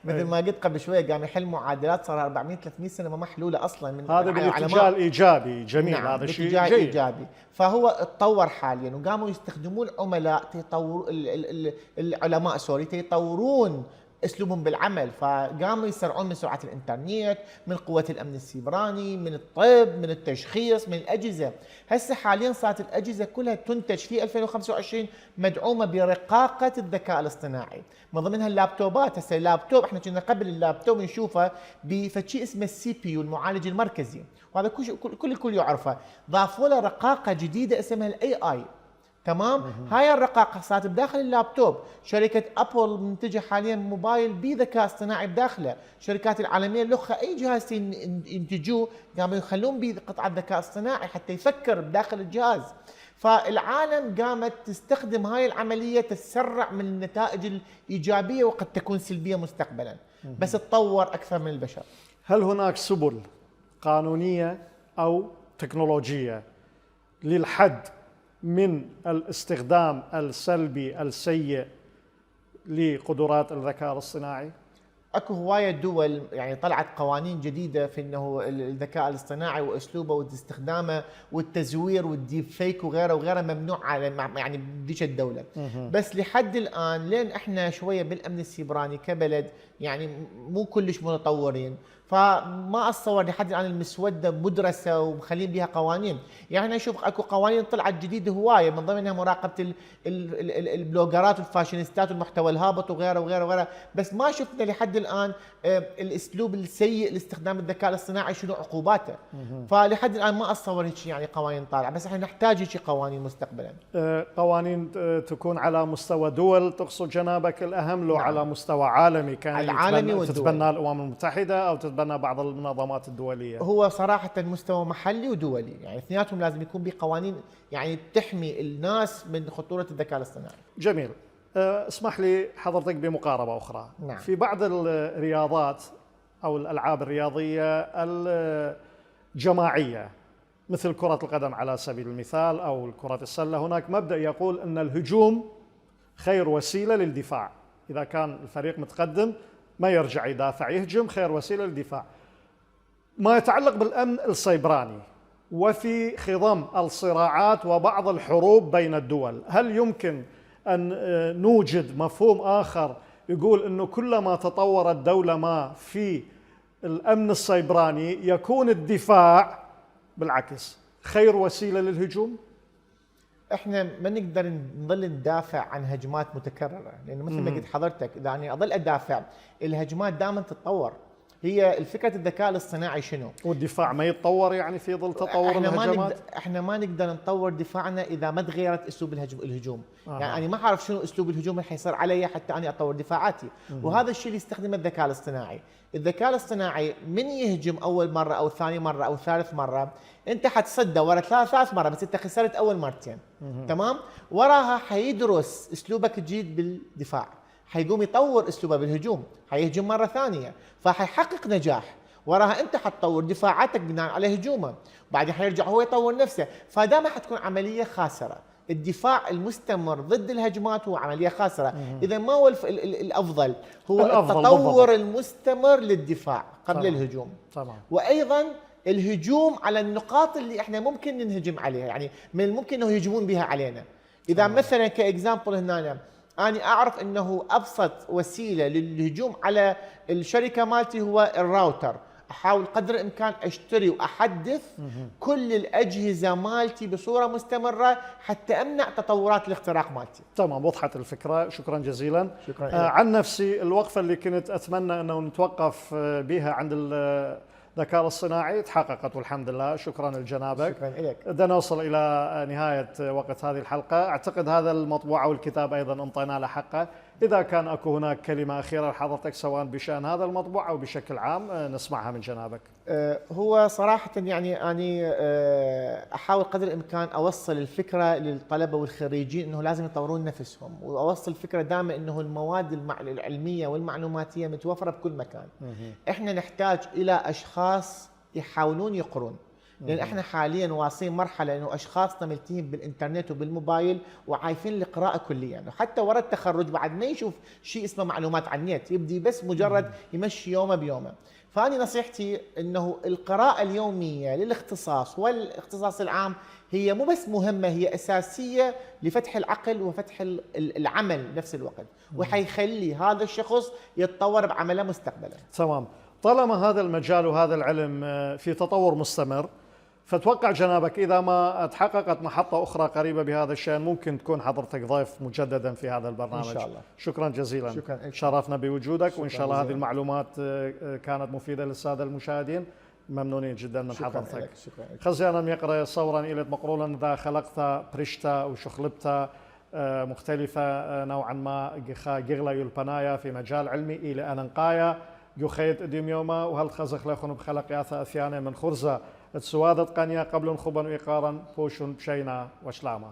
مثل ما قلت قبل شوية قام يحل معادلات صار 400 300 سنة ما محلولة أصلا من هذا بالاتجاه الايجابي. جميل. نعم. هذا شيء جيد. ايجابي. فهو اتطور حاليا وقاموا يستخدمون عملاء العلماء يطورون اسلوبهم بالعمل، فقاموا يسرعون من سرعه الانترنت، من قوه الامن السيبراني، من الطب، من التشخيص، من الاجهزه. هسه حاليا صارت الاجهزه كلها تنتج في 2025 مدعومه برقاقه الذكاء الاصطناعي، من ضمنها اللابتوبات. هسه اللابتوب احنا كنا قبل اللابتوب نشوفه بشيء اسمه السي بي يو، المعالج المركزي، وهذا الكل يعرفه. ضافوا له رقاقه جديده اسمها الاي اي. تمام. هاي الرقاقه صارت بداخل اللابتوب. شركه ابل منتجه حاليا موبايل بذكاء اصطناعي بداخله. الشركات العالميه الاخرى اي جهاز ينتجوه قاموا يخلون بقطعه ذكاء اصطناعي حتى يفكر بداخل الجهاز. فالعالم قامت تستخدم هاي العمليه تسرع من النتائج الايجابيه وقد تكون سلبيه مستقبلا، بس تطور اكثر من البشر. هل هناك سبل قانونيه او تكنولوجيه للحد من الاستخدام السلبي السيء لقدرات الذكاء الاصطناعي؟ اكو هوايه دول يعني طلعت قوانين جديده في انه الذكاء الاصطناعي واسلوبه واستخدامه والتزوير والديب فيك وغيره وغيره ممنوع على يعني بديش الدوله. بس لحد الان لين احنا شويه بالامن السيبراني كبلد يعني مو كلش متطورين، فما اتصور لحد الان المسوده مدرسه ومخلين بها قوانين. يعني انا اشوف اكو قوانين طلعت جديده هوايه من ضمنها مراقبه البلوجرات والفاشينيستات والمحتوى الهابط وغيره وغيره وغيره، بس ما شفنا لحد الان الاسلوب السيء لاستخدام الذكاء الاصطناعي شنو عقوباته. فلحد الان ما اتصور هيك يعني قوانين طالعه، بس احنا نحتاج هيك قوانين مستقبلا. قوانين تكون على مستوى دول تقصد جنابك الاهم، لو نعم. على مستوى عالمي كان العالمي تتبنى الامم المتحده او تتبنى بعض المنظمات الدوليه؟ هو صراحه مستوى محلي ودولي، يعني اثنيناتهم لازم يكون بقوانين يعني تحمي الناس من خطوره الذكاء الاصطناعي. جميل. اسمح لي حضرتك بمقاربه اخرى. نعم. في بعض الرياضات او الالعاب الرياضيه الجماعيه مثل كره القدم على سبيل المثال او كره السله، هناك مبدا يقول ان الهجوم خير وسيله للدفاع. اذا كان الفريق متقدم ما يرجع يدافع، يهجم، خير وسيله للدفاع. ما يتعلق بالامن السيبراني وفي خضم الصراعات وبعض الحروب بين الدول، هل يمكن أن نوجد مفهوم آخر يقول أنه كلما تطورت دولة ما في الأمن السيبراني يكون الدفاع بالعكس خير وسيلة للهجوم؟ احنا ما نقدر نظل ندافع عن هجمات متكرره، لانه مثل ما قلت حضرتك اذا اني اظل ادافع الهجمات دائما تتطور. هي الفكره الذكاء الاصطناعي شنو؟ والدفاع ما يتطور يعني في ظل تطور الهجمات؟ احنا ما نقدر نطور دفاعنا اذا ما تغيرت اسلوب الهجوم. يعني انا ما اعرف شنو اسلوب الهجوم اللي حيصير علي حتى اني اطور دفاعاتي. وهذا الشيء اللي يستخدمه الذكاء الاصطناعي. الذكاء الاصطناعي من يهجم اول مره او ثاني مره او ثالث مره انت حتصدى ورا ثلاث مرات، بس انت خسرت اول مرتين. تمام؟ وراها حيدرس اسلوبك الجديد بالدفاع، حيقوم يطور اسلوبه بالهجوم، حيهجم مره ثانيه، فحيحقق نجاح. وراها انت حتطور دفاعاتك بناء على هجومه، بعدين حيرجع هو يطور نفسه، فدائما حتكون عمليه خاسره. الدفاع المستمر ضد الهجمات هو عمليه خاسره. اذا ما هو الافضل هو التطور المستمر للدفاع قبل طبعا. الهجوم. طبعا. وايضا الهجوم على النقاط اللي احنا ممكن ننهجم عليها، يعني من الممكن انه يهجمون بها علينا. اذا مثلا كاكزامبل هنا أنا أعرف أنه أبسط وسيلة للهجوم على الشركة مالتي هو الراوتر، أحاول قدر الإمكان أشتري وأحدث كل الأجهزة مالتي بصورة مستمرة حتى أمنع تطورات الاختراق مالتي. تمام، وضحت الفكرة، شكرا جزيلا. شكرا عن نفسي الوقفة اللي كنت أتمنى أنه نتوقف بها عند الذكاء الاصطناعي تحققت والحمد لله، شكرا لجنابك. شكرا لك. بدنا نوصل إلى نهاية وقت هذه الحلقة. أعتقد هذا المطبوع أو الكتاب أيضا انطينا له حقه. إذا كان أكو هناك كلمة أخيرة لحضرتك سواء بشأن هذا المطبوع أو بشكل عام نسمعها من جنابك. هو صراحة يعني أنا أحاول قدر الإمكان أوصل الفكرة للطلبة والخريجين أنه لازم يطورون نفسهم، وأوصل الفكرة دائما أنه المواد العلمية والمعلوماتية متوفرة بكل مكان. إحنا نحتاج إلى أشخاص يحاولون يقرون، لأن إحنا حاليا واصلين مرحلة أنه أشخاصنا ملتهين بالإنترنت وبالموبايل وعايفين القراءة كليا، وحتى ورا التخرج بعد ما يشوف شيء اسمه معلومات عن النت، يبدي بس مجرد يمشي يومه بيومه. فأنا نصيحتي أنه القراءة اليومية للاختصاص والاختصاص العام هي مو بس مهمة، هي أساسية لفتح العقل وفتح العمل بنفس الوقت، وحيخلي هذا الشخص يتطور بعمله مستقبلا. تمام. طالما هذا المجال وهذا العلم في تطور مستمر، فتوقع جنابك إذا ما تحققت محطة أخرى قريبة بهذا الشأن ممكن تكون حضرتك ضيف مجددا في هذا البرنامج. إن شاء الله. شكرا جزيلا. شكرا. شرفنا بوجودك، وإن شاء الله جزيلا. هذه المعلومات كانت مفيدة للسادة المشاهدين. ممنونين جدا من شكرا حضرتك. لك. شكرا لك. خزيانا ميقرأ صورا إلى مقرولا إذا خلقت برشتا وشخلبتا مختلفة نوعا ما جغلا يلبنايا في مجال علمي إلى أنقايا يخيط اديم يوما وهل خزخ لخن بخلق ياثا اثيانه من خرزه تسوادت قنيا قبل خبن وإقارا بوشن بشينا وشلاما.